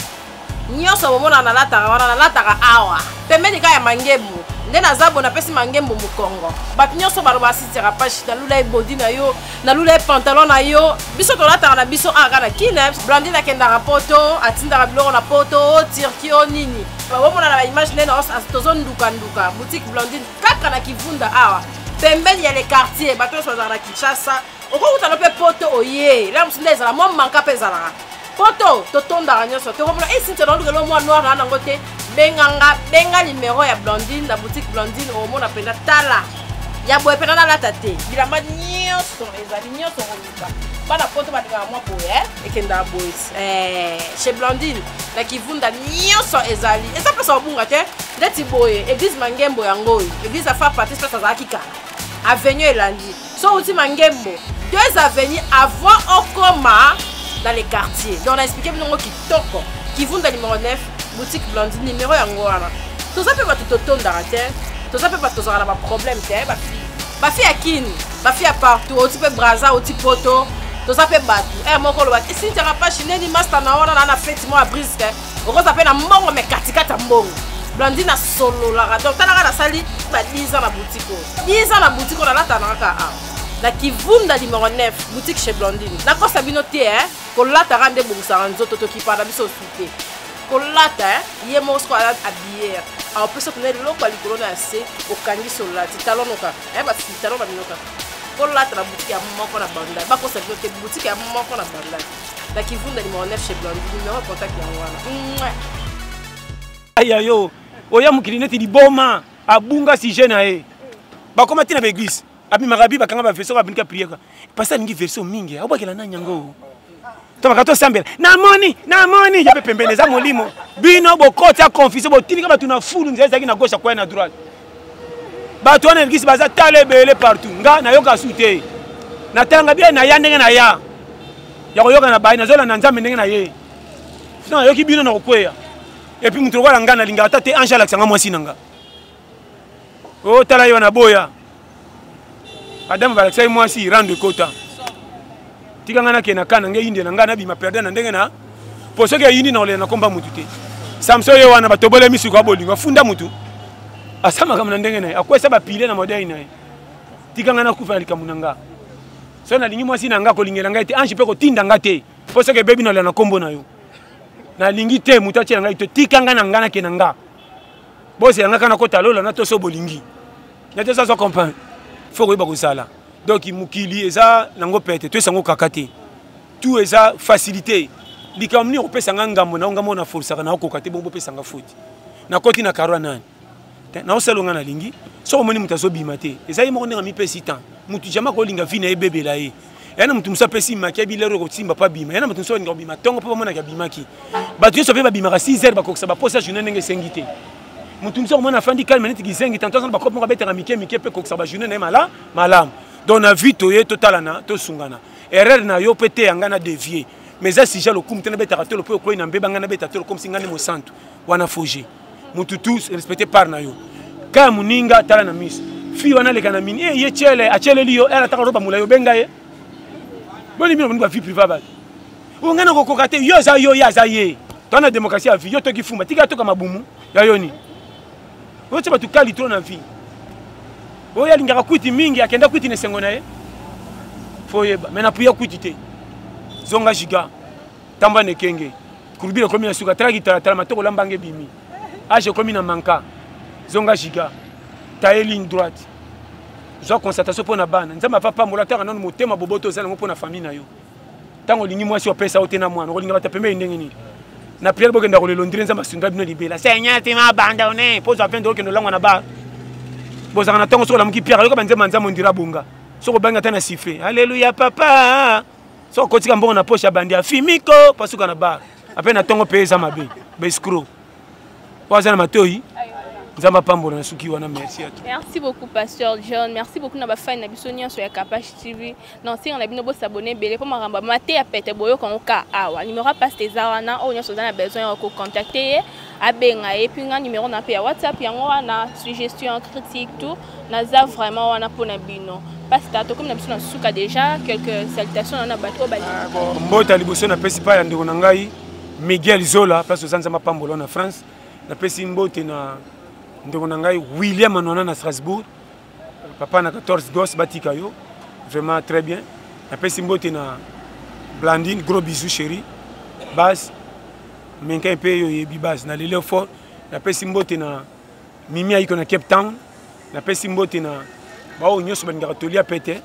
Nyonso bomona nalataka wana nalataka awa. Pembeni kaka ya mangembo. Nde naza bo napesi mangembo mokongo. Bato nyonso baloba Cynthia Kapash nalula ye body na yo, nalula ye pantalon na yo. Biso tolataka na biso awa kaka na Kin. Blandine akendaka poto, atindaka biloko na poto, o Turquie o nini. Bomona na ba image nde tozo nduka nduka. Boutique Blandine kaka na Kivunda awa. Pembeni ya le quartier, bato nyonso bazalaka na Kinshasa. Okokuta no mpe poto oye. La mosusu nde ezala mwa manka mpe ezalaka. Poto totondaka nyonso. Tokomona e Cynthia naoluka eloko mwa noir na nango te. Benga nga, benga numero ya Blandine na boutique Blandine omona mpenza tala. Ya boye mpenza nalata te. Bilamba nyonso ezali nyonso koluka. Bana poto balingaka mwa boye, eh? Ekendaka boye. Chez Blandine na Kivunda nyonso ezali. Eza place obunga te. Ndeti boye, église Mangembo yango oyo. Église ya Frère Patrice place azalaki kala. Avenue elandi. So outi Mangembo, 2 avenues avant okoma dans les quartiers. Donc on a expliqué bino kitoko. Kivunda numéro 9, boutique Blandine numéro yango wana. Toza pe bato totondaka te. Toza pe bato tozalaka na ba problème te, ba fille. Ba fille ya Kin, ba fille ya partout, outi pe Brazza, outi Poto. Toza pe bato. Eh moko loba, eh, Cynthia Kapash neni master na wana na na fête moi brisque. Okoza pe na mbongo mais katikati ya mbongo. Blandine asololaka. Donc talaka nasali ba 10 ans na boutique oyo. 10 ans na boutique oyo nalata na kaka awa. Na Kivunda numéro 9, boutique chez Blandine. Nakosa bino te, hein. Kolata nde bongisaka nzoto tokipa na biso osu te. Kolata, hein, ye moko soko alati habillé. Aopesa tuna eloko ya likolo na ya se, okangi solati talon noka. Hein, ba fi talon na bino kaka. Kolata na boutique ya moko na Bandal. Bakosa bino te, boutique ya moko na Bandal. Na Kivunda numéro 9 chez Blandine, numéro contact yango wana. Mouah. Aya yo, oya mokili neti liboma, abunga sujet na ye. Bakoma tina ba église. Abimaka bi bakanga ba version abinika prière. Pasteur alingi version mingi, abwakela nani yango? Tobaka tosambela. Namoni, namoni, ya pe pembeni eza molimo. Bino bokota confusion, botindika bato na fulu, nzela ezalaki na gauche akwaya na droite. Bato wana église baza tala ebele partout. Nga nayoka su te. Natanga bien na ya ndenge na ya. Ya koyoka na bayi nazolanda Nzambe ndenge na ye. Sina nayoki bino na kokweya. Et puis moto lokola nga nalingaka ata te ange alakisa nga mwasi na nga. Oh tala yo na boya. Adam balakisa ye mwasi rando ekota. Tika nga nakende na kana nge yinde na nga nabima perdant na ndenge na po soki eyindi na kolela na komba mutu te. Samson ye wana batobole misu kwa bolingo afunda mutu. Asa makambo na ndenge na ye akwesa ba pile na modèle na ye. Tika nga nakufa na likambo na nga. Soki nalingi mwasi na nga kolingela ngai te ange mpe kotinda nga te. Po soki ebebi na kolela na kombo na yo. Nalingi te mutu atiela ngai to tika nga na nga nakende na nga. Bozela nga kana kota lola na toso bolingi. Na toso azo comprendre. Faut koyeba kozala. Donc mokili eza nango pete, toyesa yango kaka te. Tout eza facilité. Likambo nini okopesa nga ngambo na ngambo na forçaka na okoka te bongo bopesa nga faute. Nakoti na karo ya nani? Naosala nga nalingi. Soki omoni moto azobima te, eza ye moko ndenge amipesi temps. Moto jamais akolinga vie na ye ebebela ye. Ya na moto mosusu apesi maki ayebi lero ekosimba mpo abima. Ya na moto mosusu alinga kobima ntongo mpo bamonaki abimaki. Bato nyonso mpe babimaka 6 heures bakokisa baposa journée ndenge esengi te. Moto mosusu akomona afandi calme neti kizengi, tanto aza na bakope moko abetaka mike mike mpe kokisa ba journée na ye malamu. Donc na vie toye totalana, tosungana. Erreur na yo mpe te ya ngai na dévier. Mais eza sujet lokumu te nabetaka tolo mpo okwei na mbeba ngai nabeta tolo comme si ngai nde mosantu. Wana faux jeu. Mutu tout respecter part na yo. Kaya muninga tala na miso. Fille wana aleka na mini, eh ye tchele, acheleli yo, elle ataka roba mulayi obenga ye. Boni bino bolingi ba vie privée bato. Oyo ngai nakokoka te, yo aza yo, ye aza ye. Toza na démocratie ya vie, yo toki fumba, tika toka mabumu ya yo ni. Oyo tia bato kali trop na vie. Oyo alingaka kwiti mingi, akenda kwiti na esengo na ye. Faut oyeba, mais na priya kwiti te. Zonga giga. Tamba na ekenge. Kurbile ekomi na suka, tala kitalatala matoko lamba nge bimi. Age ekomi na manka. Zonga giga. Taille ligne droite. Zwa constatation mpo na bana. Nzambe afa pambola taka nanu motema boboto oza nango mpo na famille na yo. Tango olingi mwasi opesa yo te na mwana, okolinga bato pembeni ndenge nini? Na prière bokenda kolela ondire Nzambe asunga bino libela. Seigneur, tu m'as abandonné. Pozo afin de okende olangwa na bar. Bozalaka na ntongo soki olamuki pierre, yoka banzembo ya Nzambe ondire abonga. Soki obangi ata na sifflet. Alléluia papa. Soki okotika mbongo na poche ya bandi afimiko pasuka na bar. Ape na ntongo pe eza mabe. Ba escroc. Oyo aza na matoyi. Nzambe apambola na suki wana, merci à toi. Merci beaucoup Pasteur John, merci beaucoup na ba fan na biso nyonso ya Kapash TV. Na nsenga na bino bo s'abonner ebele po makambo mate ya pete boyoka ngo ka awa. Numéro ya pasteur eza wana, oyo nyonso oza na besoin ya ko contacter ye, abenga ye puis nga numéro na pe ya WhatsApp yango wana, suggestion, critique tout, naza vraiment wana pona bino. Pasteur tokomi na biso na suka déjà, quelques salutations na bato oyo balingi. Mbote ya liboso napesi pa ya ndeko na ngai. Miguel Zola place oza, Nzambe apambola na France. Napesi mbote na ndeko na ngai William Anwana na Strasbourg, papa na 14 gosses, batika yo vraiment très bien. Napesi mbote na Blandine, gros bisous chérie base menkai mpe yo oyebi base na lelo fort. Napesi mbote na Mimi Aiko na Cape Town. Napesi mbote na baoyo nyonso balingaka tolia pete.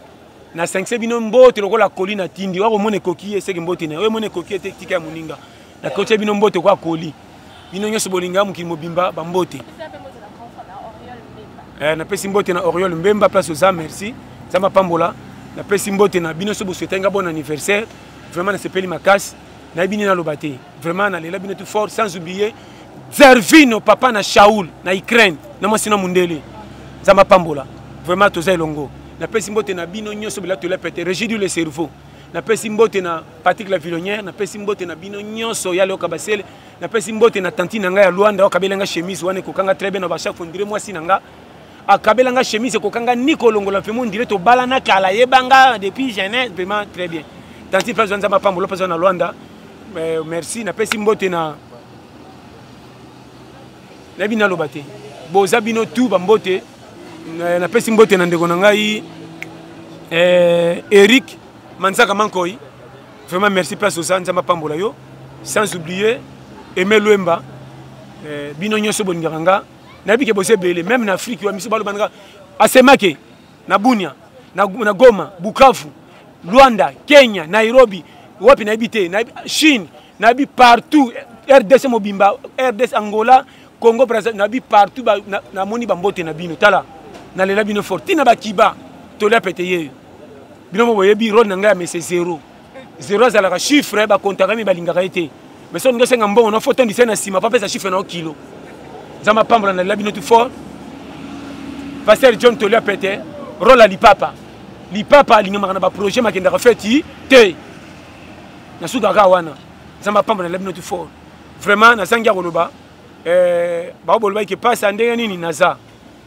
Nasangise bino mbote lokola koli na tindi wakomona ekoki ye seke mbote na yo emona ekoki ye te, tika ya moninga. Nakotia bino mbote kwa koli, bino nyonso bolinga mokili mobimba bambote. Napesi mbote na Oriol Mbemba place oza, merci, Nzambe apambola. Napesi mbote na bino so bosouhaite nga bon anniversaire, vraiment nasepeli makasi, nayebi nini naloba te, vraiment nalela bino tout fort. Sans oublier Zervino, papa na Shaul na Ukraine, na mwasi na mundele, Nzambe apambola, vraiment toza elongo. Napesi mbote na bino nyonso bila tolia pete régie du le cerveau. Napesi mbote na Patrick la Villonnière, napesi mbote na bino nyonso ya Leoka Basele. Napesi mbote na tantine na ngai ya Luanda oyo akabela nga chemise wana ekokanga très bien na ba chaque fois ndire mwasi na nga akabela nga chemise ekokanga ni kolongola, vraiment ndire tobalana kala yebanga depuis jeunesse, vraiment très bien. Tantine place Nzambe apambola place na Luanda. Merci. Napesi mbote na nayebi naloba te, boza bino tout bambote. Napesi mbote na ndeko na ngai Eric Manzaka Mankoi, vraiment merci place oza, Nzambe apambola yo. Sans oublier Aimé Lwemba. Bino nyonso bolingaka nga, nayebi ke boza ebele même na Afrique wa miso baloba nga asemake na Bunia na Goma, Bukavu, Luanda, Kenya, Nairobi, wapi nayebi te, Chine, nayebi partout, RDC mobimba, RDC, Angola, Congo Brazza, nayebi partout. Namoni bambote na bino, tala nalela bino fort ntina bakiba tolia pete yeyo. Bino mo boyebi role na ngai ya mese zero zero, azalaka chiffre bakontaka mi balingaka ye te, mais soki olingi osenga mbongo na fo tondisa na nsima po apesa chiffre na yo kilo. Nzambe apambola, nalela bino tout fort. Pasteur John Tolia pete role ya lipapa, lipapa alingamaka na baprojet makendaka feti te, nasukaka wana. Nzambe apambola, nalela bino tout fort, vraiment nazangi ya koloba. Bao bolobaki ke pasi ya ndenge nini naza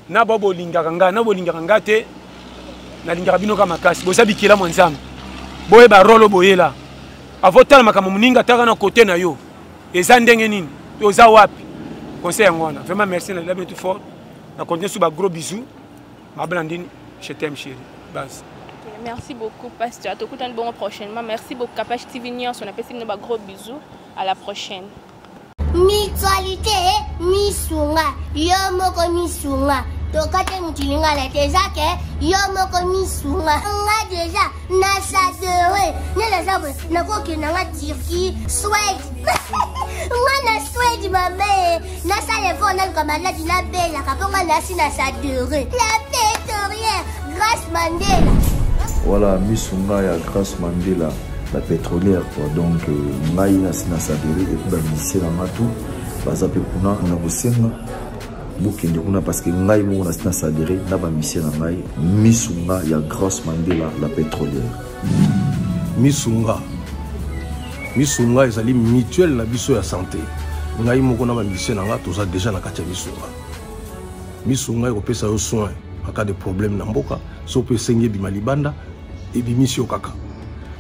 na bao bolingaka nga na bolingaka nga te, nalingaka bino kaka makasi, boza bikela mwa Nzambe, boyeba role boyela avotala makambo moninga taka na kote na yo eza ndenge nini, oza wapi, conseil yango wana. Vraiment merci, nalela bino tout fort, na continue sur ba gros bisous. Ma Blandine, je t'aime chérie, base. Okay, merci beaucoup pasteur, tokutani bongo prochainement. Merci beaucoup Kapash TV nyonso, napesi bino ba gros bisous, à la prochaine. Mutualité misunga yo moko misunga tokate mutu lingala te, eza ke yo moko misunga nga deja na sadere nde naza boye, nakokende nga Turquie, Swede, nga na Swede mame, nasala effort naluka maladi nabelaka mpo nga nasi na sadere la pétorière Grâce Mandela. Voilà, misunga ya Grâce Mandela la pétrolière quoi. Donc ngai nasi na sadere et puis bamusicien na nga tout baza mpe kuna na kosenga bokende kuna parce que ngai moko nasi na sadere na bamusicien na ngai, misunga ya Grâce Mandela la pétrolière. Misunga, misunga ezali mutuelle na biso ya santé. Ngai moko na bamusicien na nga toza déjà na kati ya misunga. Misunga ekopesa yo soin en cas de problème na mboka, so mpe esengi ebima libanda, ebimisi yo kaka.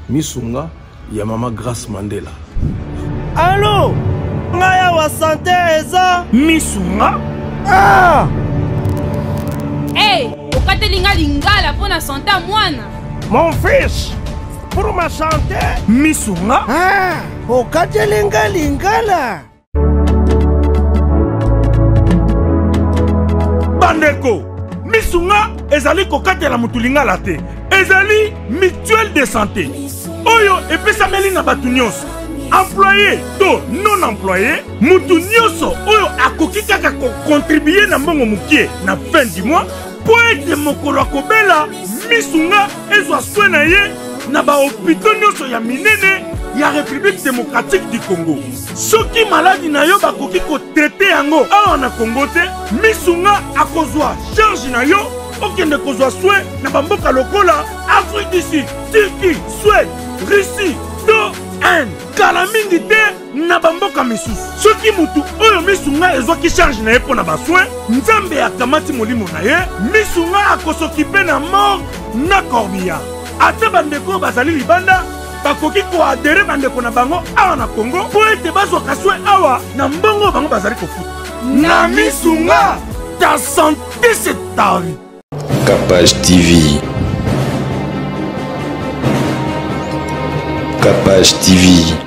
Misunga ya mama Grâce Mandela. Alo, ngai awa sante eza misunga. Ah! Hey, okateli nga lingala mpo na sante ya mwana. Mon fils, pour ma santé. Misunga. Ah, okateli nga lingala. Bandeko, misunga ezali kokatela motu lingala te, ezali mutuelle de santé oyo epesameli na bato nyonso, employé to non employé, motu nyonso oyo akoki kaka kokontribue na mbongo mokie na fin du mois mpo ete mokolo akobela, misunga ezwa soin na ye na bahopito nyonso ya minene ya République démocratique du Congo. Soki maladi na yo bakoki kotraite yango awa na Congo te, misunga akozwa charge na yo okende kozwa soin na bamboka lokola Afrique du Sud, Turquie, Suède, Russie to Inde, kala mingi te na bamboka misusu. Soki motu oyo misunga ezwaki charge na ye mpo na basoin, Nzambe akamati molimo na ye, misunga akosokipe na morgue na corbillard. Ata bandeko oyo bazali libanda. bakoki koadere bandeko na bango awa na Congo mpo ete bazwaka soin awa na mbongo oyo bango bazali kofuta. Na Misunga, ta santé c'est ta vie. Capage TV. Capage TV.